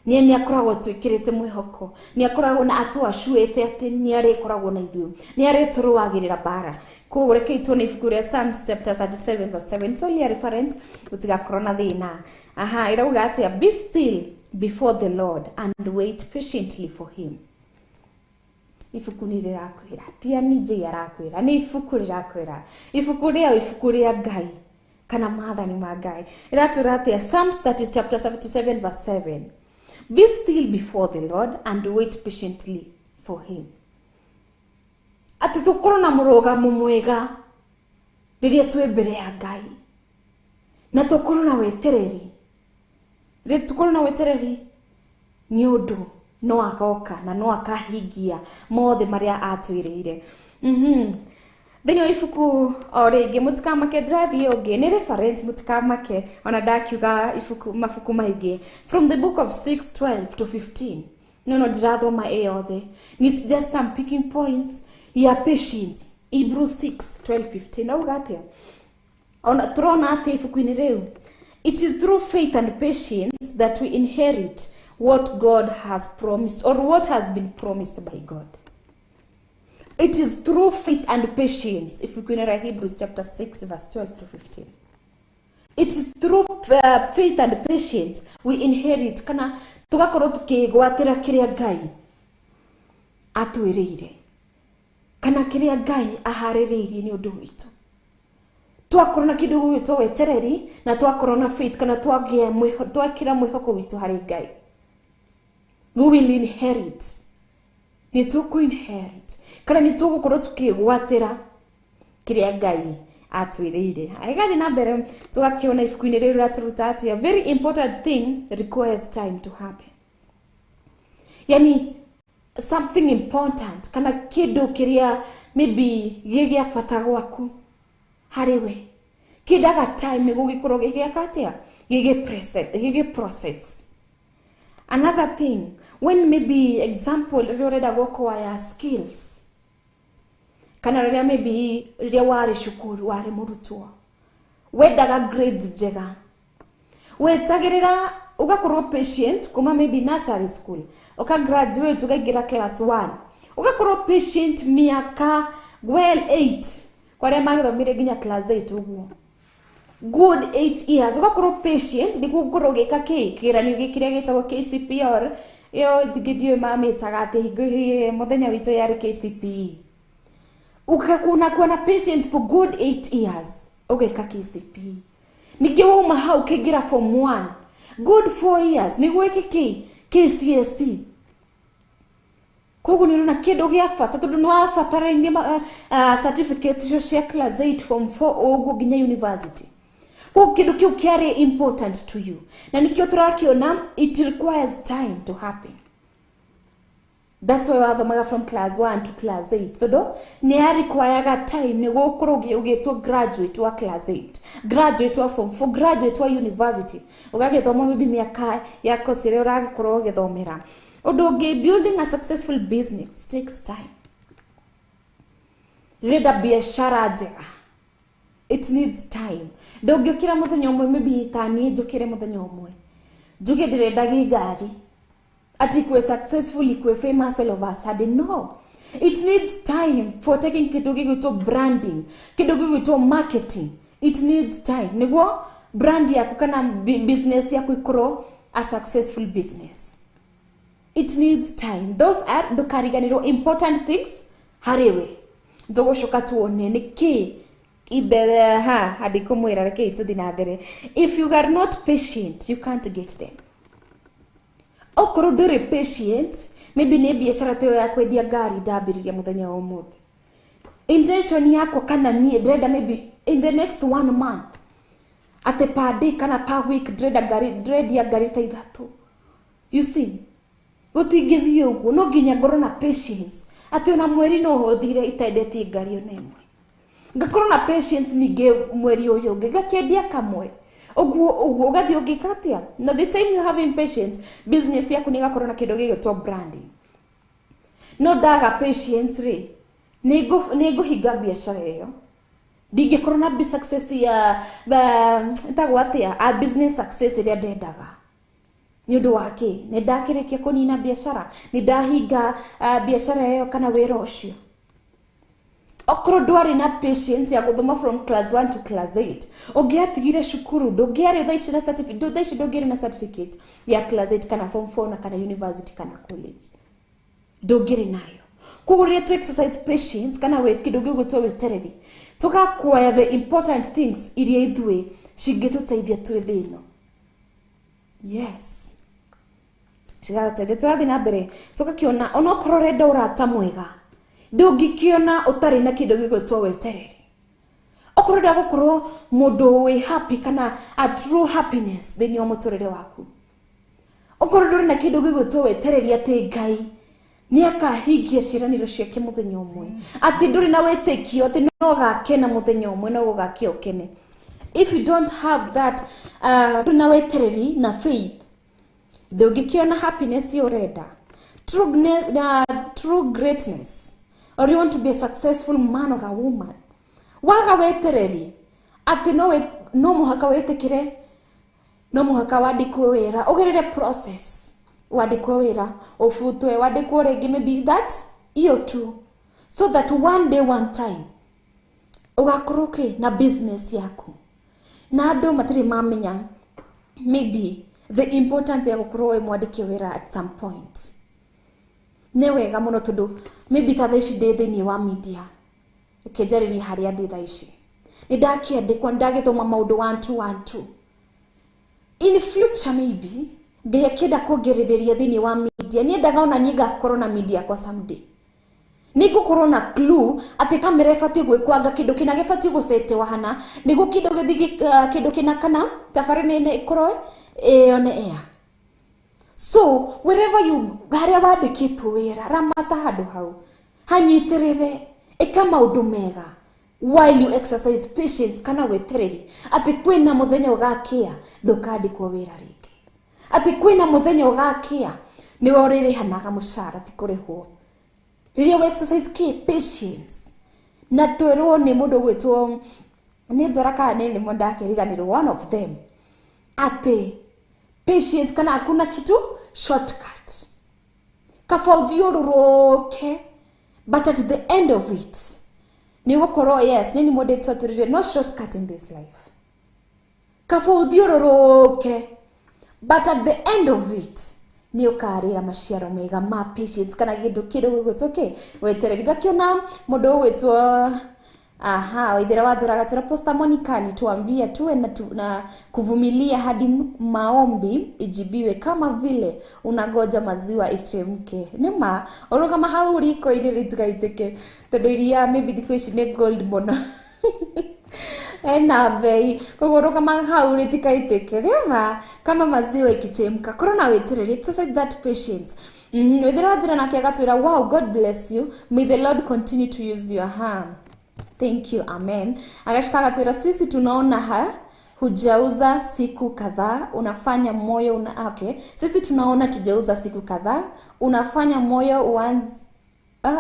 Nĩ akoragwo twĩkĩrĩte mwĩhoko, nĩ akoragwo na atũacuĩte atĩ nĩ arĩkoragwo na ithuĩ, nĩ arĩtũrũagĩrĩra mbara. Koguo rekei tuone ibuku rĩa Psalms chapter 37 verse 7. It's only a reference, gũtigakorwo na thĩna. Aha, ĩrauga atĩa? Be still before the Lord and wait patiently for him. Ibuku nĩ rĩrakwĩra, ti Annie arakwĩra, nĩ ibuku rĩrakwĩra. Ibuku rĩa ibuku rĩa Ngai kana maathani ma Ngai. Ĩratwĩra atĩa? Psalms 30 chapter 77 verse 7. Be still before the Lord and wait patiently for him. Atĩ tũkorwo na mũrũgamo mwega rĩrĩa twĩ mbere ya Ngai, na tũkorwo na wetereri. Rĩrĩa tũkorwo na wetereri nĩ ũndũ no agoka na no akahingia mothe marĩa atwĩrĩire. Thĩinĩ wa ibuku o rĩngĩ, mũtikamake, ndĩrathiĩ ũngĩ nĩ reference, mũtikamake ona ndakiuga ibuku mabuku maingĩ. From the book of 6:12 to 15. No ndĩrathoma ĩ yothe, it's just some picking points ya patience. Hebrews 6:12 15 auga atĩa? Ona tũrona atĩ ibuku-inĩ rĩu, it is through faith and patience that we inherit what God has promised, or what has been promised by God. It is through faith and patience. If we can read Hebrews chapter 6 verse 12 to 15. It is through faith and patience we inherit, kana tugakorwo tukigwatira kiria Ngai atwiriire, kana kiria Ngai ahaririirie ni undu witu. Twakorwo na kindu gwitwo wetereri na twakorwo na faith, kana twagia twakira mwihoko witu hari Ngai, we will inherit. Ni tuku inherit, kana ni tugukorwo tukigwatira kiria Ngai atwiriire. Aigathi na mbere tugakiona ibuku-inĩ rĩrĩ rĩratũruta atĩ a very important thing requires time to happen. Yani something important, kana kindu kiria maybe gĩ gĩa bata gwaku harĩ we, kĩendaga time nĩguo gĩkorwo gĩgĩka atĩa, gĩgĩ process. Another thing, when maybe example rĩrĩa ũrenda gũacquire skills, kana rĩrĩa maybe rĩrĩa warĩ cukuru warĩ mũrutwo, wendaga grades njega, wetagĩrĩra ũgakorwo patient kuma maybe nursery school, ũka graduate ũkaingĩra class 1, ũgakorwo patient mĩaka well 8, kwa arĩa magĩthomire nginya class 8 ũguo, good 8 years ũgakorwo patient nĩguo ũkorwo ũgĩka kĩ kĩgeranio gĩkĩ kĩrĩa gĩtagwo KCPR. Ĩyo ndiũĩ mamĩtaga atĩ hingo mũthenya witũ yarĩ KCPE. Ukakuwa na patience for good 8 years ũgeka KCPE. Ningĩ wauma hau ũkĩingĩra form 1, good 4 years nĩguo wĩke kĩ KCSE. Koguo nĩ ũrona kĩndũ gĩa bata, tondũ nĩ wabatarainie certificate icio cia class 8, form 4 ũguo nginya university. Koguo kĩndũ kĩu kĩarĩ important to you, na nĩkĩo tũrakĩona it requires time to happen. That's why wathomaga from class 1 to class 8, tondũ nĩ yarequiraga time nĩguo ũkorwo ũgĩtwo graduate wa class 8, graduate wa form 4, graduate wa university, ũgagĩthoma maybe mĩaka ya course ĩrĩa ũragĩkorwo ũgĩthomera. Ũndũ ũngĩ, building a successful business takes time. Rĩrĩa biashara njega, it needs time. Ndũngĩũkĩra mũthenya ũmwe, maybe ta niĩ njũkĩre mũthenya ũmwe njuge ndĩrenda ngari ati ikuwe successful, ikuwe famous all of a sudden. No, it needs time for taking kindu gĩgwĩtwo branding, kindu gĩgwĩtwo marketing. It needs time nĩguo brand yaku kana business yaku ikorwo a successful business. It needs time. Those are ndũkariganĩrwo important things harĩ we. Tũgũcoka tuone nĩkĩ ibere ha hadi kumwĩra, reke tũthiĩ na mbere. If you are not patient, you can't get them. Okorwo ndũrĩ patient, maybe nĩ biacara ta ĩyo ya kwendia ngari ndambĩrĩria mũthenya wa ũmũthĩ, intention yakwa kana niĩ ndĩrenda maybe in the next 1 month, atĩ per day kana per week ndĩrenda ngari, ndĩrendia ngari ta 3. You see, gũtingĩthiĩ ũguo, no nginya ngorwo na patience atĩ ona mweri no hũthire itendetie ngari ona ĩmwe, ngakorwo na patience ningĩ mweri ũyũ ũngĩ ngakĩendia kamwe, ũguo ũguo ũgathiĩ ũgĩka atĩa. Na the time you have impatience, business yaku nĩ ĩgakorwo na kĩndũ gĩgwĩtwo branding. No ndaga patience rĩ, nĩ ngũhinga biacara ĩyo, ndingĩkorwo na success ya ĩtagwo atĩa, a business success ĩrĩa ndendaga. Nĩ ũndũ wa kĩ? Nĩ ndakĩrĩkia kũnina biacara, nĩ ndahinga biacara ĩyo kana wĩra ũcio. Okorwo ndwarĩ na patience ya gũthoma from class 1 to class 8, ũngĩatigire cukuru, ndũngĩarĩ thaa ici na certificate, thaa ici ndũngĩarĩ na certificate ya class 8 kana form 4 na kana university kana college, ndũngĩrĩ nayo. Koguo rĩrĩa tũ exercise patience kana kĩndũ gĩgwĩtwo wetereri, tũgaacquire the important things iria ithuĩ cingĩtũteithia twĩ thĩ ĩno. Yes, Cigagũteithia. Tũrathiĩ na mbere tũgakĩona onokorwo ũrenda ũrata mwega, ndũngĩkĩona ũtarĩ na kĩndũ gĩgwĩtwo wetereri. Okorwo ũrenda gũkorwo mũndũ wĩ happy kana a true happiness thĩinĩ wa mũtũrĩre waku, okorwo ndũrĩ na kĩndũ gĩgwĩtwo wetereri atĩ Ngai nĩ akahingia ciĩranĩro ciake mũthenya ũmwe, atĩ ndũrĩ na wĩtĩkio atĩ no ũgakena mũthenya ũmwe, no ũgakĩa ũkene. If you don't have that, ndũrĩ na wetereri na faith, ndũngĩkĩona happiness ĩyo ũrenda. True greatness, or you want to be a successful man or a woman, waga wetereri atĩ no mũhaka wĩtĩkĩre, no mũhaka wandĩkwo wĩra, ũgerere process, wandĩkwo wĩra, ũbutwe, wandĩkwo rĩngĩ, maybe that iyo tu, so that one day, one time ũgakorwo kĩ na business yaku. Na andũ matirĩ mamenya maybe the importance ya gũkorwo wĩ mwandĩke wĩra at some point. Nĩ wega mũno tondũ maybe ta thaa ici ndĩ thĩinĩ wa media, reke njarĩrie harĩa ndĩ thaa ici, nĩ ndakĩandĩkwo, nĩ ndagĩthoma maũndũ 1 2 1 2. In future maybe Ngai akĩenda kuongereria thĩinĩ wa media, niendaga ona niĩ ngakorwo na media kwa someday. Nĩ ngũkorwo na clue atĩ kamera ĩbatiĩ gwĩkwo anga kĩndũ kĩna gĩbatiĩ gũcetewa hana nĩguo kĩndũ gĩthiĩ, kĩndũ kĩna kana tabarĩra ĩno ĩkorwo ĩyone air. So wherever you, harĩa wandĩkĩtwo wĩra, ramata handũ hau, hanyitĩrĩre, ĩka maũndũ mega while you exercise patience kana wetereri atĩ kwĩna mũthenya ũgakĩa ndũkandĩkwo wĩra rĩngĩ, atĩ kwĩna mũthenya ũgakĩa nĩwe ũrĩrĩhanaga mũcara ti kũrĩhwo. Rĩrĩa we exercise kĩ patience, na twĩrwo nĩ mũndũ ũgwĩtwo nĩ Njora kana nĩ nĩmo ndakĩriganĩrwo, one of them, atĩ patience kana hakuna kitu shortcut, kaba ũthiũrũrũke, but at the end of it nĩ ũgũkorwo yes, nĩ mũndũ twatũrire, no shortcut in this life, kaba ũthiũrũrũke, but at the end of it nĩ ũkarĩra maciaro mega ma patience kana kĩndũ kĩndũ gĩgwĩtwo kĩ wetereri. Ngakĩona mũndũ ũgwĩtwo aha Waithera wa Njora agatwĩra Pastor Monica nituambie tuwe na kuvumilia hadi maombi ijibiwe kama vile unangoja maziwa ichemke. Nĩma ũrũgama hau riko-inĩ rĩtigaitĩke tondũ iria maybe thikũ ici nĩ gold mũno ena bei, koguo rũgama hau rĩtikaitĩke. Nĩma kama maziwa ikichemka, korwo na wetereri, exercise that patience. Waithera wa Njora nake agatwĩra wow, God bless you, may the Lord continue to use your hand. Thank you, amen. Agashika agatwĩra sisi tunaona hujauza siku kadhaa, unafanya moyo una, okay. Sisi tunaona tujauza siku kadhaa, unafanya moyo uanze,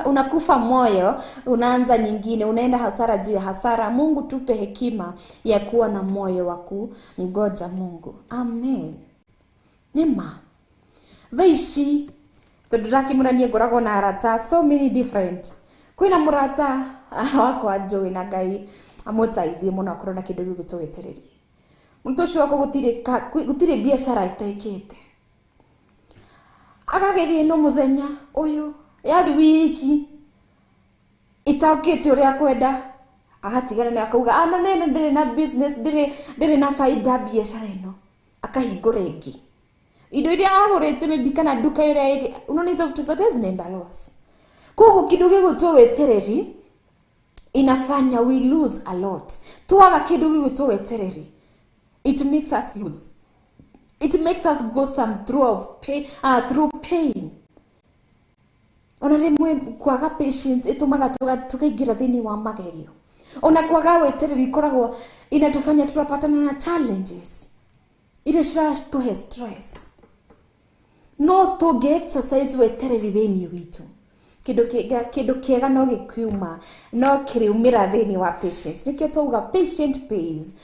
unakufa moyo, unaanza nyingine, unaenda hasara juu ya hasara. Mungu tupe hekima ya kuwa na moyo wa kumngoja Mungu. Amen. Nĩma thaa ici tondũ ndakĩmũra niĩ ngoragwo na arata so many different. Kwĩna mũrata wakwa njũĩ na Ngai amũteithie mũno akorwo na kĩndũ gĩgwĩtwo wetereri. Mũndũ ũcio wakwa gũtirĩ biacara itekĩte, akageria ĩno mũthenya ũyũ yathi wiki itaũkĩte ũrĩa kwenda, agatigana na akauga ana nene ndĩrĩ na business, ndĩrĩ na faida biacara ĩno, akahingũra ĩngĩ. Indo iria agũrĩte maybe kana nduka ĩrĩa ĩngĩ, unaona hizo vitu zote zinaenda loss. Koguo kĩndũ gĩgwĩtwo wetereri inafanya we lose a lot. Twaga kĩndũ gĩgwĩtwo wetereri, it makes us lose, it makes us go some through of pain, through pain. Ona rĩmwe kwaga patience ĩtũmaga tukaingĩra thĩinĩ wa magerio. Ona kwaga wetereri ikoragwo inatufanya tunapatana na challenges iria ciratũhe stress. No tũngĩ exercise wetereri thĩinĩ witũ, kĩndũ kĩega no gĩkiuma, no kĩriumĩra thĩinĩ wa patience. Nĩkĩo twauga patient pays.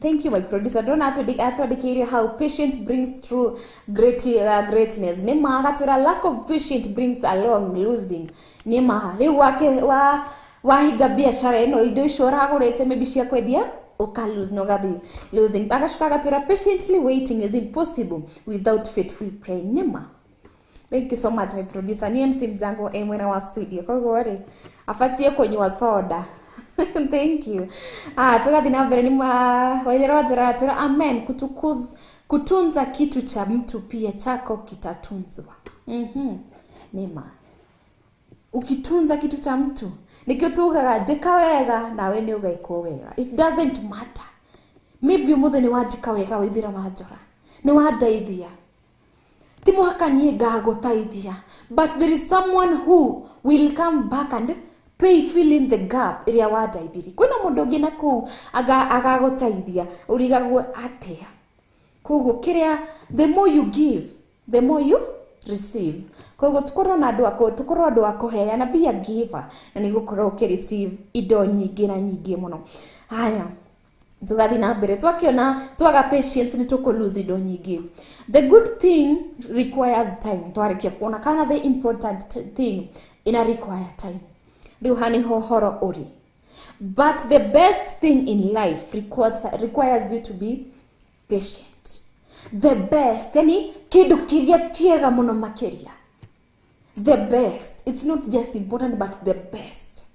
Thank you my producer. Ndona atwandĩkĩire how patience brings true greatness. Nĩma agatwĩra lack of patience brings along losing. Nĩma rĩu wake wahinga biacara ĩno, indo icio ũragũrĩte maybe cia kwendia uka lose, no gathi losing. Agacoka agatwĩra patiently waiting is impossible without faithful praying. Nĩma thank you so much my producer. Ni MC Mjango mwena wa studio, koguo rĩ abatie kũnyua soda. Thank you. Tugathi na mbere. Ni Waithera wa Njora aratwĩra amen, Kutunza kitu cha mtu pia chako kitatunzwa. Nima ukitunza kitu cha mtu nikio tugaga njika wega nawe ni ugaikwo wega. It doesn't matter. Maybe umuthi ni wanjika wega withira wanjora ni wandeithia, ti muhaka nie ngagutaithia, but there is someone who will come back and pay, fill in the gap iria wandeithirie. Kwina mundu ungi na kuu agagutaithia urigagwo atia. Koguo kiria, the more you give the more you receive. Koguo tukorwo na andu ako, tukorwo andu a kuheana, be a giver na ni gukorwo ukireceive indo nyingi na nyingi muno. Haya, tugathi na mbere twakiona twaga patience ni tuko lose indo nyingi. The good thing requires time. Twarikia kuona kana the important thing ina require time. Riu hani hohoro uri. But the best thing in life requires you to be patient. The best, yani kindu kiria kiega muno makiria. The best, it's not just important but the best.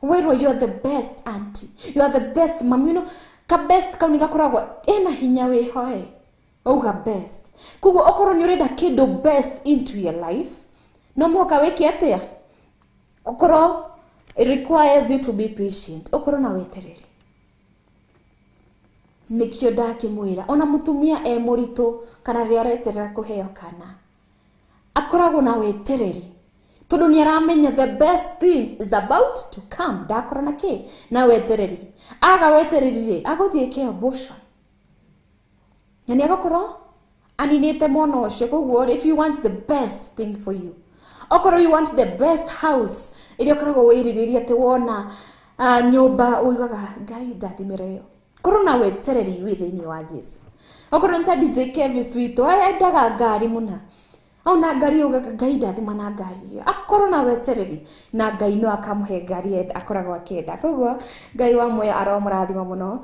Wero, you are the best auntie, you are the best mom, you know, ka best kau nigakoragwo ena hinya wihoe auga best. Koguo okorwo ni urenda kindu best into your life no muhaka wike atia? Okorwo it requires you to be patient, okorwo na weterere. Nikio ndakimwira ona mutumia e muritu kana riria areterera kuheo kana akoragwo na wetereri tondu ni aramenya the best thing is about to come. Ndakora na ki na wetereri, aga wetereri ri aguthie ke abortion na ni agakorwo aninite mwana ucio. Koguo if you want the best thing for you, okorwo you want the best house iria ukoragwo wiririria ati wona nyumba uigaga Ngai ndathimire iyo, korwo na wetereri wi thiini wa Jesu. Okorwo nĩ ta DJ Kevis witũ endaga ngari mũna, ona ngari ugaga Ngai ndathima na ngari iyo, akorwo na wetereri na Ngai no akamũhe ngari akoragwo akienda. Koguo Ngai wa muoyo aromũrathima mũno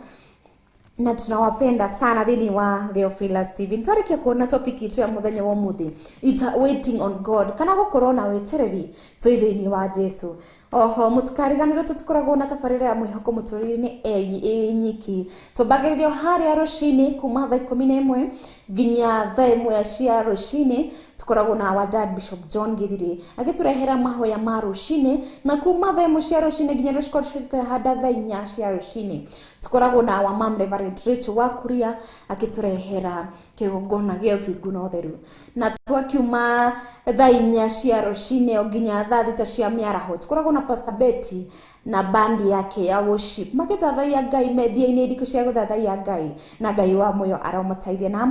na tunawapenda sana thini wa Theophilus TV. Ntwarikia kuona topic itu ya muthenya wa umuthi, it's waiting on God kana gukorwo na wetereri twi thiini wa Jesu. Oho mutukariganirwo tutukoragwo na tabarĩra ya mwĩhoko mũtũrĩre-inĩ ĩ nyiki. Tũmbagĩrĩrio harĩa rũcinĩ kuma thaa 11 nginya thaa 1 cia rũcinĩ. Tukoragwo na our dad Bishop John Githiri agĩtũrehera mahoya ma rũcinĩ, na kuma thaa 1 cia rũcinĩ nginya rũcikorwo handa thaa 4 cia rũcinĩ tukoragwo na our mom Reverend Rachel Wakuria agĩtũrehera kĩgongona gĩa ũthingu na ũtheru. Na twakiuma thaa 4 cia rũcinĩ nginya thaa 6 cia mĩaraho tukoragwo na Pastor Betty na bandi yake ya worship magĩthathaiya Ngai mendia-inĩ irikũ cia gũthathaiya Ngai, na Ngai wa muoyo aromateithia na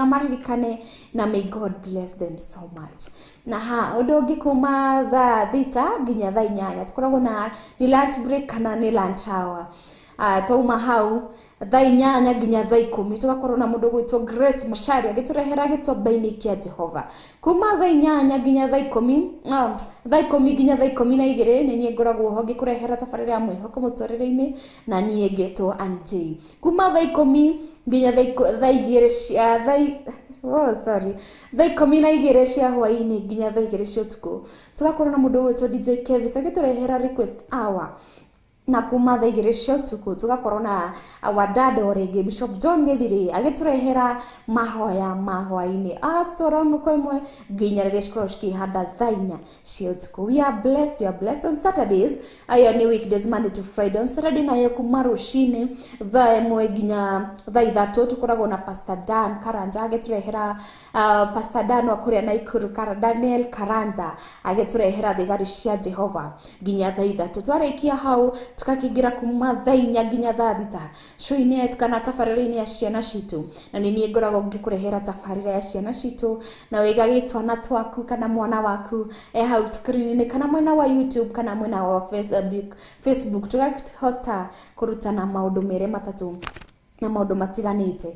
amaririkane, na may God bless them so much. Na ha ũndũ ũngĩ kuma thaa 6 nginya thaa 8 tukoragwo na ni lunch break kana ni lunch hour. Twauma hau thaa 8 nginya thaa 10 tugakorwo na mũndũ ũgwĩtwo Grace Macharia agĩtũrehera gĩtuamba-inĩ kĩa Jehova. Kuma thaa 8 nginya thaa 10, thaa 10 nginya thaa 12 nĩ niĩ ngoragwo ho ngĩkũrehera tabarĩra ya mwĩhoko mũtũrĩre-inĩ, na niĩ ngetwo Ann J. Kuma thaa 10 nginya thaa 2 cia thaa 12 cia hwaĩ-inĩ nginya thaa 2 cia ũtukũ tugakorwo na mũndũ ũgwĩtwo DJ Kevis agĩtũrehera request hour. Na kuma thaa 2 cia ũtukũ tugakorwo na our dad o rĩngĩ Bishop John Githiri agĩtũrehera mahoya ma hwaĩ-inĩ, agatũtwara ĩmwe kwa ĩmwe nginya rĩrĩa cikoragwo cikĩhanda thaa 4 cia ũtukũ. We are blessed, we are blessed on Saturdays. Ayo nĩ weekdays Monday to Friday. On Saturday nayo kuma rũcinĩ thaa 1 nginya thaa 3 tukoragwo na Pastor Dan Karanja agĩtũrehera Pastor Dan wa kũrĩa Naikuru, Daniel Karanja agĩtũrehera thigari cia Jehova nginya thaa 3. Twarĩkia hau tukakingira kuma thaa 4 nginya thaa 6 show-inĩ kana tabarĩra-inĩ ya ciana citũ, na nĩ niĩ ngoragwo ngĩkũrehera tabarĩra ya ciana citũ, na wĩgage twana twaku kana mwana waku e hau screen-inĩ kana mwena wa YouTube kana mwena wa Facebook, tũgakĩhota kũrutana maũndũ merĩ matatũ na maũndũ matiganĩte.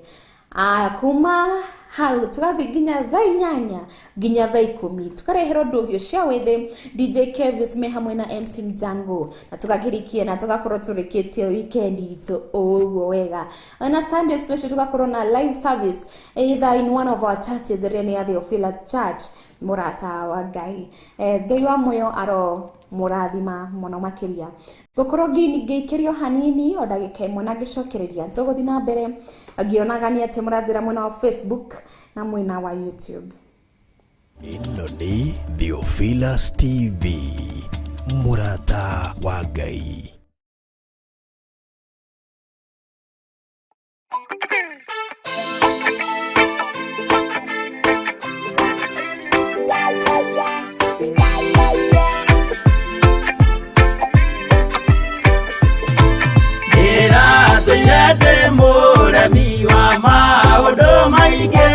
Kuma hau tũgathiĩ nginya thaa 8 nginya thaa 10 tukarehera ndũhio cia wĩthĩ DJ Kevis me hamwe na MC Mjango, na tũgakĩrĩkia na tũgakorwo tũrĩkĩtie weekend itũ ũguo wega. Na Sunday special tũgakorwo na live service either in one of our churches ĩrĩa nĩ ya Theophilus Church, mũrata wa Ngai. Ngai wa muoyo aro Kũmũrathima mũno makĩria. Ngũkorwo ngĩikĩrio hanini o ndagĩka ĩmwe na ngĩcokereria tũgũthiĩ na mbere ngĩonaga nĩ atĩ mũranjĩra mwena wa Facebook na mwena wa YouTube. Ĩno nĩ Theophilus TV, mũrata wa Ngai. Ndĩratũire ndĩ mũremi wa maũndũ maingĩ,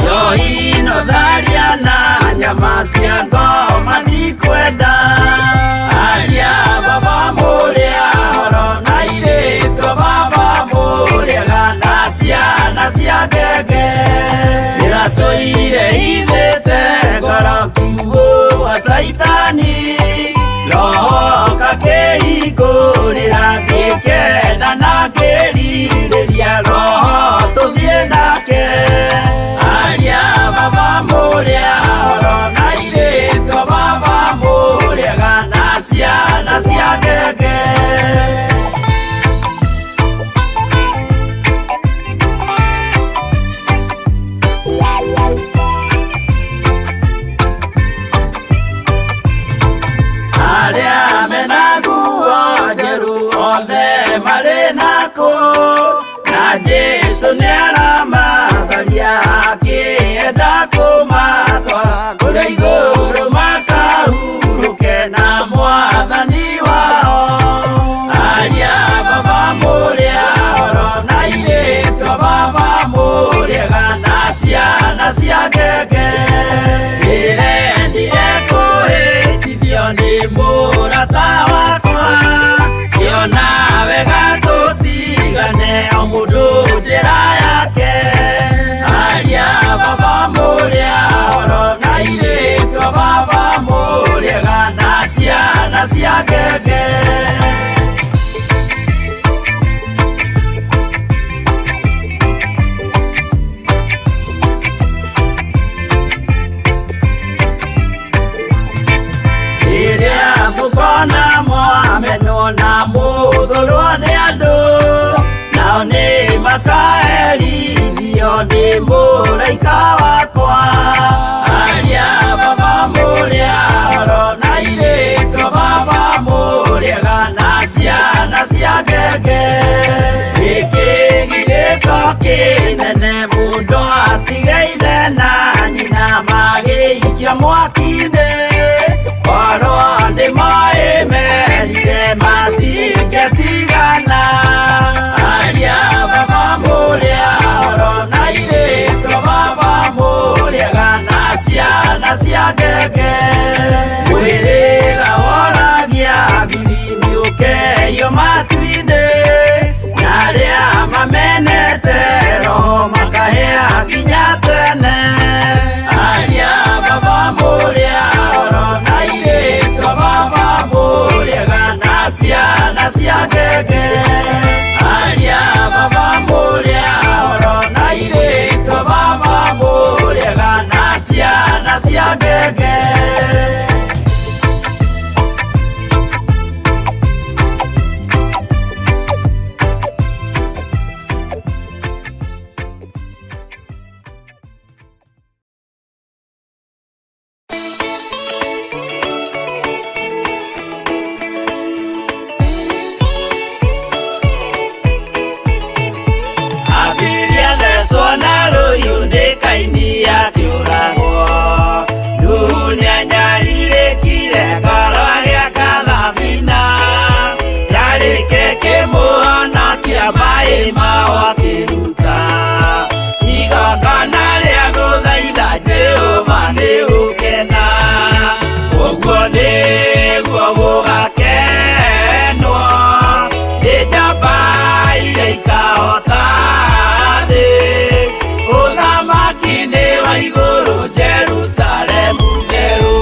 njohi no tharia na nyama cia ngoma ndikwenda. Aria baba mũrĩa horo na airĩtu baba mũrĩega na ciana cia ngenge. Ndĩratũire hithĩte ngoro kiugũ wa caitani, roho kakĩhingũrĩra ngĩkena na ngĩrirĩria roho tũthiĩ nake. Aria baba mũrĩa horo na airĩtu baba mũrĩega na ciana cia ngenge. Arĩa mena nguo njerũ othe marĩ nakũ, na Jesũ nĩaramacaria akĩenda kũmatwara kũrĩa igũrũ makahurũke na mwathani wao. Aria baba mũrĩa horo na airĩtu baba mũrĩega na ciana cia ngenge. Ndĩrendire kũhĩtithio nĩ mũrata wakwa, ngĩona wega tũtigane o mũndũ njĩra yake. Aria baba mũrĩa horo na airĩtu baba mũrĩega na ciana cia ngenge. Rĩrĩa mũkona mwamenwo na mũthũrwo nĩ andũ, nao nĩ makaherithio nĩ mũraika wakwa. Aria baba mũrĩa horo na airĩtu baba mũrĩega na ciana cia ngenge. Gĩkĩ gĩko kĩnene mũndũ atige ithe na nyina magĩikio mwaki-inĩ, korwo nĩ moĩ merire matingĩtigana. Aria baba mũrĩa horo na airĩtu baba mũrĩega na ciana cia ngenge. Mwĩrĩga woragia biri mĩũkeyo matu-inĩ, na arĩa mamenete roho makahĩa nginya tene. Aria baba mũrĩa horo na airĩtu baba mũrĩega na ciana cia ngenge. Aria baba mũrĩa horo na airĩtu baba mũrĩega na ciana cia ngenge. Abiria thecwo na rũhiũ nĩ Kaini akĩũragwo, Nuhu nĩanyarirĩkire ngoro agĩaka thabina, yarĩke kĩmũhonokia maĩ mao akĩruta, igongona rĩa gũthaitha Jehova nĩ gũkena, ũguo nĩguo gũgakenwo nĩ njamba iria ikahota thĩ. Ũthamaki nĩ wa igũrũ Jerusalemu njerũ,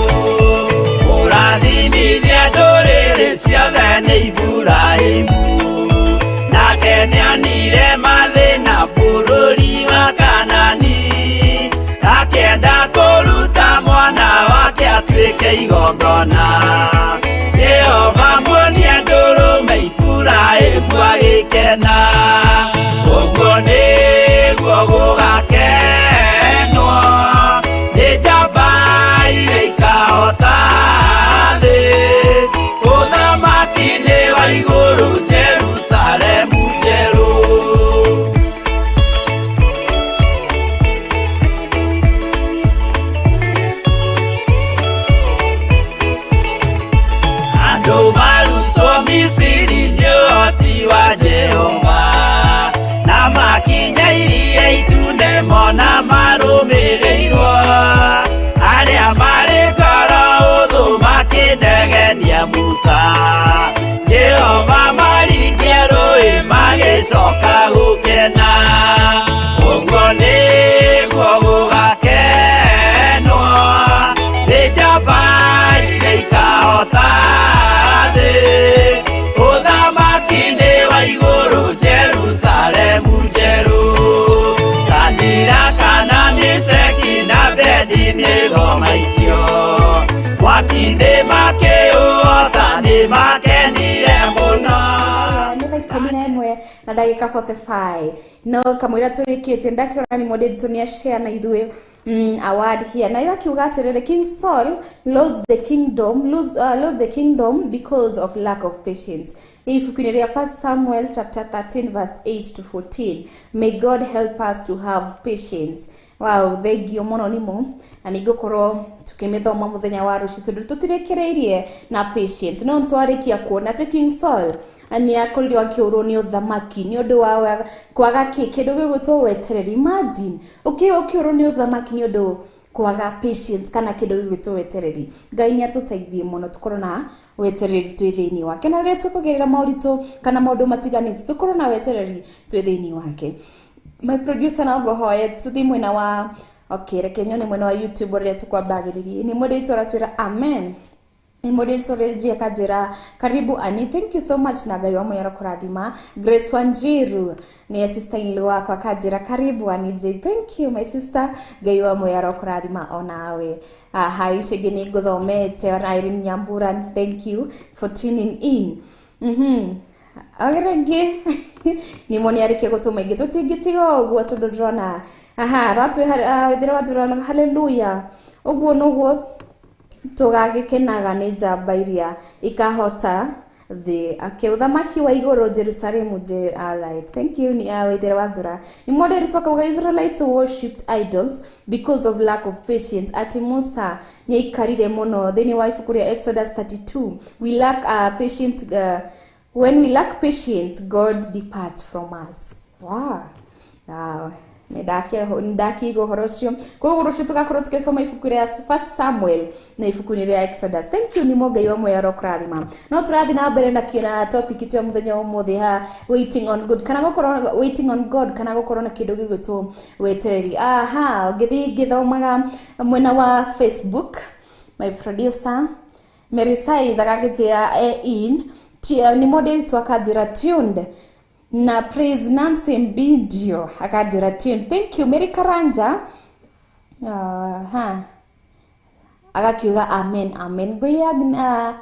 ũrathimithia ndũrĩrĩ ciothe nĩ Iburahĩmu, nake nĩonire mathĩna bũrũri wa Kanani, akĩenda kũruta mwana wake atuĩke igongona. Nĩguo maikio mwaki-inĩ makĩũota nĩ makenire mũno. Nĩ thaa 11 na ndagĩka 45 no kamũira tũrĩkĩtie ndakĩona nĩ mũndĩritũ nĩ ashare na ithuĩ award here na ĩgakiuga atĩrĩrĩ, King Saul lost the kingdom, lost the kingdom because of lack of patience. Nĩ ibuku-inĩ rĩa 1 Samuel chapter 13 verse 8 to 14. May God help us to have patience. Wow, thengio mũno nĩmo na nĩngũkorwo tukĩmĩthoma mũthenya wa rũciũ tondũ tũtirĩkĩrĩirie na patience no nĩtwarĩkia kuona atĩ King Saul nĩ akorirwo akĩũrwo nĩ ũthamaki nĩ ũndũ wa kwaga kĩ kĩndũ gĩgwĩtwo wetereri. Imagine ũkĩũrwo nĩ ũthamaki nĩ ũndũ kwaga patience kana kĩndũ gĩgwĩtwo wetereri. Ngai nĩ atũteithie mũno tũkorwo na wetereri twĩ thĩinĩ wake na rĩrĩa tũkũgerera moritũ kana maũndũ matiganĩte tũkorwo na wetereri twĩ thĩinĩ wake. My producer, no ngũhoye tũthiĩ mwena wa, okay, reke nyone mwena wa YouTube ũrĩa tũkwambagĩrĩria. Nĩ mũndũ aratwĩra amen. Nĩ mũndũ rĩria kanjĩra karibu Ani, thank you so much na Ngai wa mũnyoro kũrathima. Grace Wanjiru nĩ sister in law wakwa, kanjĩra karibu Ani J, thank you my sister, Ngai wa mũnyoro kũrathima onawe. Aha, icio ingĩ nĩ ngũthomete ona Irene Nyambura, thank you for tuning in. Rĩngĩ nĩ moni arĩkia gũtũma ingĩ tũtingĩtiga ũguo tondũ ndĩrona aha ratwĩthĩra watũrona haleluya ũguo noguo tũgagĩkenaga nĩ njamba iria ikahota thĩ ake ũthamaki wa igũrũ Jerusalemu. Alright, thank you. Ni wĩthĩra wa njũra nĩ mũndũ twakauga Israelites worshipped idols because of lack of patience, ati Musa nĩ aikarire mũno thĩinĩ wa ibuku rĩa Exodus 32. We lack patience. When we lack patience, God departs from us. Wow. Wow. Nĩ ndakiigua ũhoro ũcio. Koguo rũciũ tũgakorwo tũgĩthoma ibuku rĩa First Samuel na ibuku rĩa Exodus. Thank you nĩ Ngai wa muoyo kũrathima. No tũrathiĩ na mbere na kĩna topic itu ya mũthenya wa ũmũthĩ ha waiting on God kana gũkorwo waiting on God kana gũkorwo na kĩndũ gĩgwĩtwo wetereri. Aha, ngĩthiĩ ngĩthomaga mwena wa Facebook, my producer Mary Size agakĩnjĩra e in nĩ mũndĩritũ akanjĩra tuned na Praise Nancy Mbindio akanjĩra tuned, thank you. Mary Karanja ha agakiuga amen amen.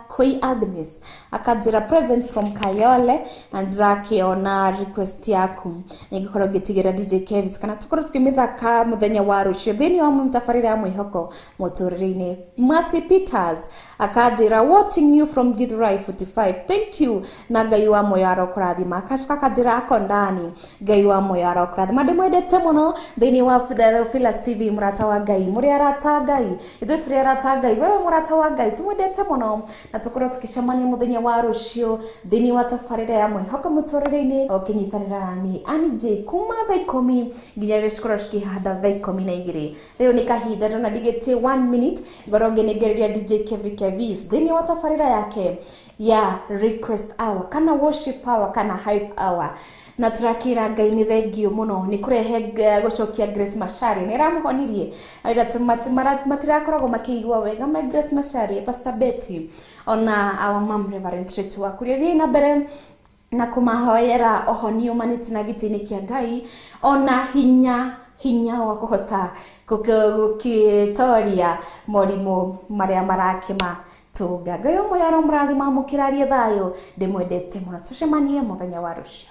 Koi Agnes akanjĩra present from Kayole na ndĩrakĩona request yaku, nĩngũkorwo ngĩtigĩra DJ Kevis kana tũkorwo tũkĩmĩthaka mũthenya wa rũciũ thĩinĩ wa mũtabarĩra ya mwĩhoko mũtũrĩre-inĩ. Mercy Peters akanjĩra watching you from Githurai 45, thank you na Ngai wa moyo arokũrathima. Akacoka akanjĩra ako ndani, Ngai wa moyo arokũrathima. Ndĩmwendete mũno thĩinĩ wa Theophilus TV, mũrata wa Ngai, mũrĩ arata Ngai, ithuĩ tũrĩ arata Ngai, wewe mũrata wa Ngai tũmwendete mũno na tũkorwo tũkĩcemania mũthenya wa rũciũ thĩinĩ wa tabarĩra ya mwĩhoko mũtũrĩre-inĩ ũkĩnyitanĩra na niĩ Annie J kuma thaa 10 nginya rĩrĩa cikorwo cikĩhanda thaa 12. Rĩu nĩ kahinda ndona ndigĩtie one minute ngorwo ngĩnengereria DJ Kevi Kevis thĩinĩ wa tabarĩra yake ya request hour kana worship hour kana hype hour na tũrakĩra Ngai nĩ thengio mũno nĩ kũrehe gũcokia Grace Macharia nĩ aramũhonirie aira matirakoragwo makĩigua wega ma Grace Macharia, Pastor Betty ona our mom Reverend Rachel wa kũrĩa thiĩ na mbere na kũmahoera ũhonio umanĩte na gĩtĩ-inĩ kĩa Ngai ona hinya hinya wa kũhota gũkĩtoria morimũ marĩa marakĩma tũnga. Ngai ũmwe aromũrathima mũkĩrarie thayũ, ndĩmwendete mũno, tũcemanie mũthenya wa rũciũ.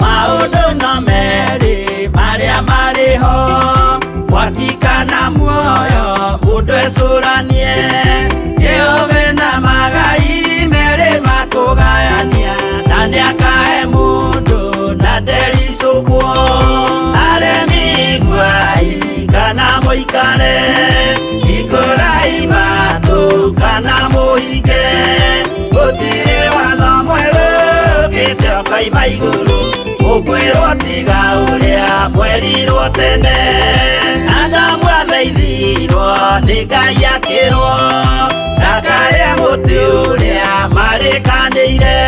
Maũndũ no merĩ marĩa marĩ ho, mwaki kana muoyo, mũndũ ecũranie. Jehova na magai merĩ makũgayania na nĩakahe mũndũ na ndericũkwo. Aremi iguai kana mũikare, hingũrai matũ kana mũhinge, gũtirĩ watho mwerũ ũkĩte ũkoima igũrũ ũkwĩrwo tiga ũrĩa mwerirwo tene. Adamu athaithirwo nĩ Ngai akĩrwo ndakarĩa mũtĩ ũrĩa marĩkanĩire,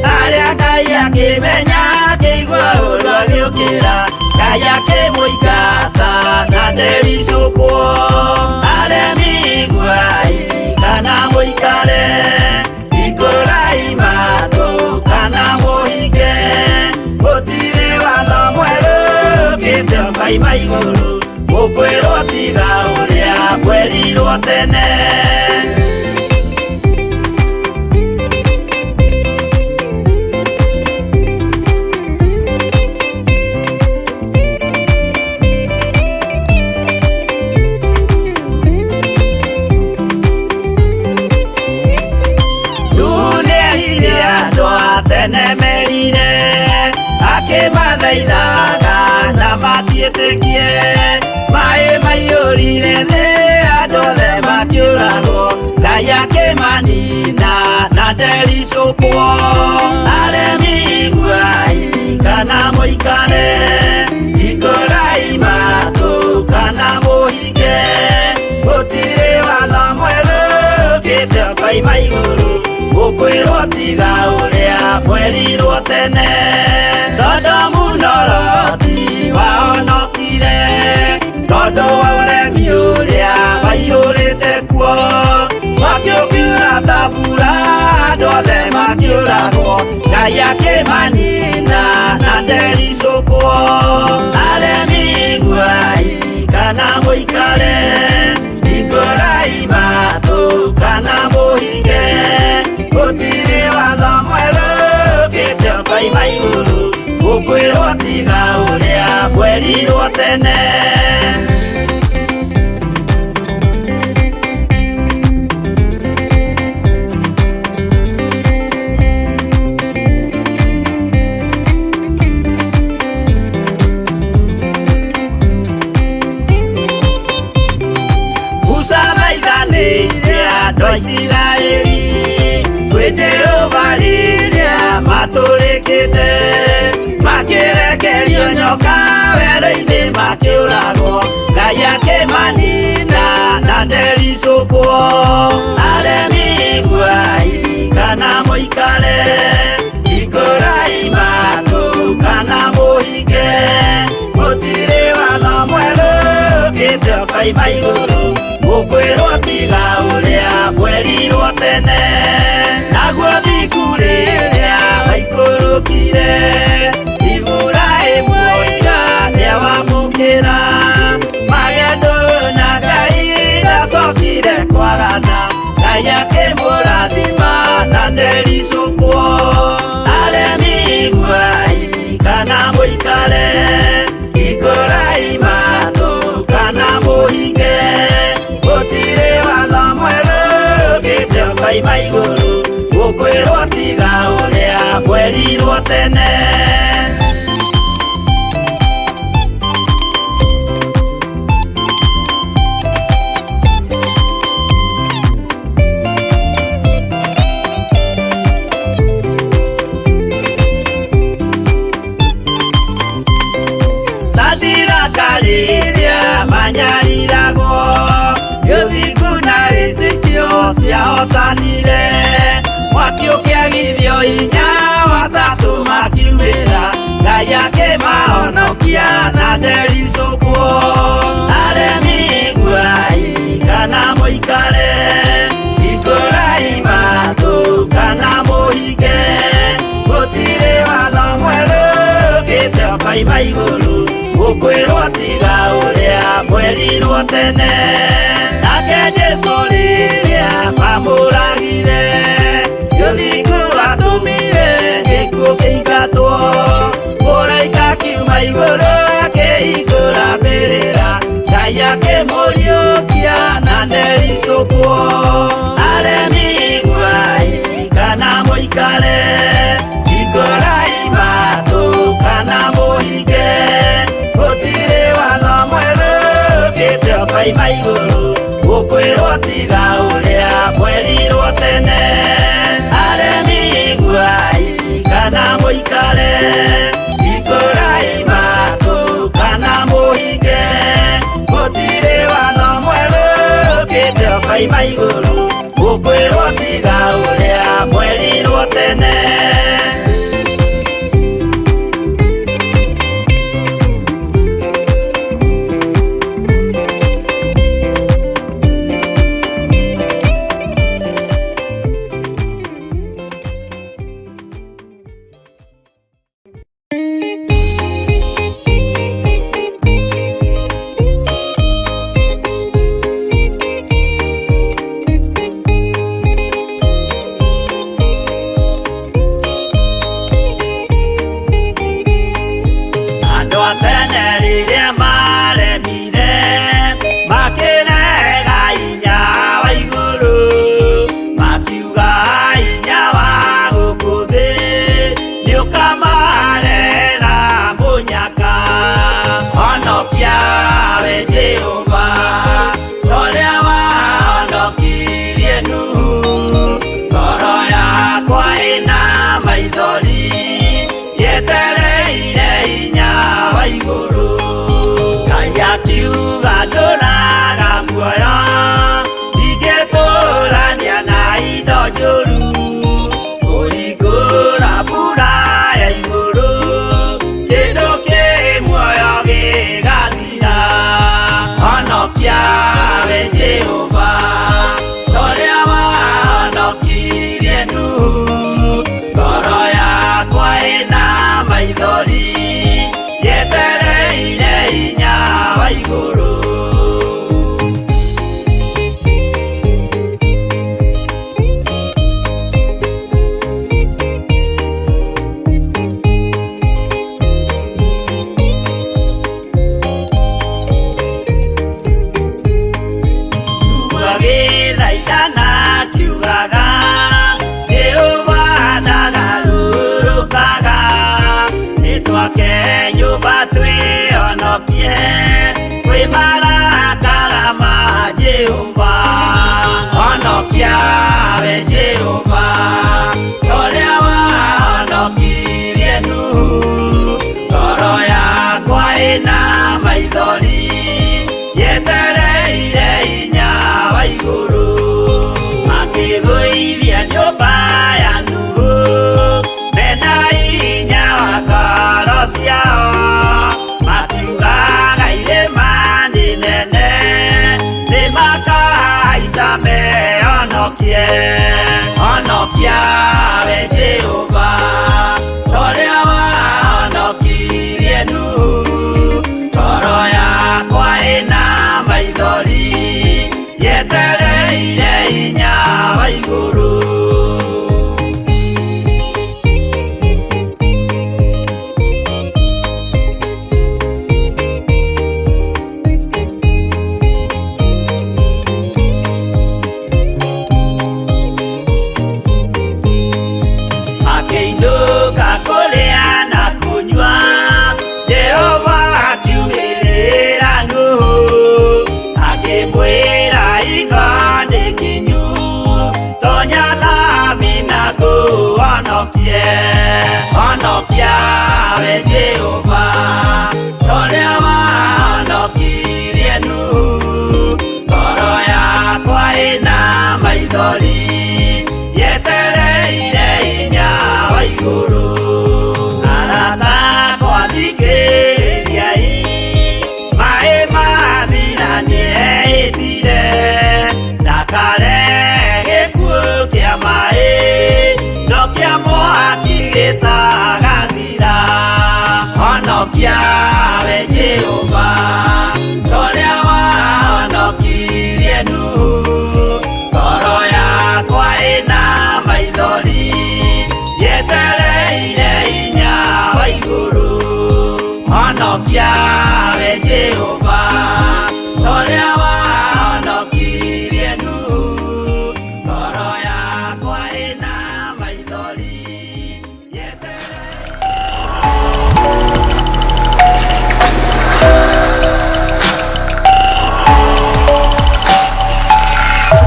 arĩa Ngai akĩmenya akĩigua ũru agĩũkĩra Ngai. Ngai akĩmũingata na ndericũkwo. Aremi iguai kana mũikare, hingũrai matũ kana mũhinge, gũtirĩ watho mwerũ ũkĩte ũkoima igũrũ, gũkwĩrwo tiga ũrĩa mwerirwo tene. Nĩerire andũ a tene merire, akĩmathaithaga na matiĩtĩkie. Maĩ maiyũrire thĩ, andũ othe makĩũragwo, Ngai akĩmanina na ndericũkwo. Aremi iguai kana mũikare, hingũrai matũ kana mũhinge, gũtirĩ watho mwerũ ũkĩte ũkoima igũrũ, gũkwĩrwo tiga ũrĩa mwerirwo tene. Sodomu na Loti wahonokire tondũ wa ũremi ũrĩa waiyũrĩte kuo, mwaki ũkiura ta mbura, andũ othe makĩũragwo, Ngai akĩmanina na ndericũkwo. Aremi iguai kana mũikare, hingũrai matũ kana mũhinge, gũtirĩ watho mwerũ ũkĩte ũkoima igũrũ, gũkwĩrwo tiga ũrĩa mwerirwo tene. Musa thaithanĩire andũ a Isiraeli kwĩ Jehova rĩrĩa matũrĩkĩte, makĩrekerio nyoka werũ-inĩ makĩũragwo, Ngai akĩmanina na ndericũkwo. Aremi iguai kana mũikare, hingũrai matũ kana mũhinge, gũtirĩ watho mwerũ ũkĩte ũkoima igũrũ, gũkwĩrwo tiga ũrĩa mwerirwo tene. Naguo thingu rĩrĩa waikũrũkire, Iburahĩmu oiga nĩawamũkĩra, magendo na Ngai ndacokire kwagana, Ngai akĩmũrathima na ndericũkwo. Aremi iguai kana mũikare, hingũrai matũ kana mũhinge, gũtirĩ watho mwerũ ũkĩte ũkoima igũrũ, gũkwĩrwo tiga ũrĩa mwerirwo tene. Sadiraka rĩrĩa manyariragwo, gĩthingu na wĩtĩkio ciahotanire, mwaki ũkĩagithio hinya watatũ makiumĩra, Ngai akĩmahonokia na ndericũkwo. Aremi iguai kana mũikare, hingũrai matũ kana mũhinge, gũtirĩ watho mwerũ ũkĩte ũkoima igũrũ, gũkwĩrwo tiga ũrĩa mwerirwo tene. Nake Jesũ rĩrĩa mamũragire, gĩthingu atũmire gĩkuũ kĩingatwo, mũraika akiuma igũrũ akĩhingũra mbĩrĩra, Ngai akĩmũriũkia na ndericũkwo. Aremi iguai kana mũikare, hingũrai matũ kana mũhinge, gũtirĩ watho mwerũ ũkĩte ũkoima igũrũ, gũkwĩrwo tiga ũrĩa mwerirwo tene. Aremi iguai kana mũikare, hingũrai matũ kana mũhinge, gũtirĩ watho mwerũ ũkĩte ũkoima igũrũ, gũkwĩrwo tiga ũrĩa mwerirwo tene. Jehova, honokia we Jehova, ũrĩa wahonokirie Nuhu. Ngoro yakwa ĩna maithori, yetereire hinya wa igũrũ. Makĩgũithia nyũmba ya Nuhu, mena hinya wa ngoro ciao. Makiugaga irĩma nĩ nene, nĩmakahaica mehonokie. Honokia we Jehova, ũrĩa wahonokirie Nuhu. Ngoro yakwa ĩna maithori, yetereire hinya wa igũrũ. Akĩinũka kũrĩa na kũnyua, Jehova akiumĩrĩra Nuhu, akĩmwĩra hingo nĩ kinyu, tonya thabina ngũhonokie. Honokia we Jehova, ũrĩa wahonokirie Nuhu. Ngoro yakwa ĩna maithori, yetereire hinya wa igũrũ. Arata akwa thikĩrĩriai, maĩ mathira nĩehĩtire, ndakarehe gĩkuũ kĩa maĩ, no kĩa mwaki gĩtagathira. Honokia we Jehova, ũrĩa wahonokirie Nuhu. Ngoro yakwa ĩna maithori, yetereire hinya wa igũrũ. Honokia we Jehova, ũrĩa wahonokirie Nuhu. Ngoro yakwa ĩna maithori, yetereire.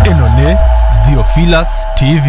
Ĩno nĩ Theophilus TV.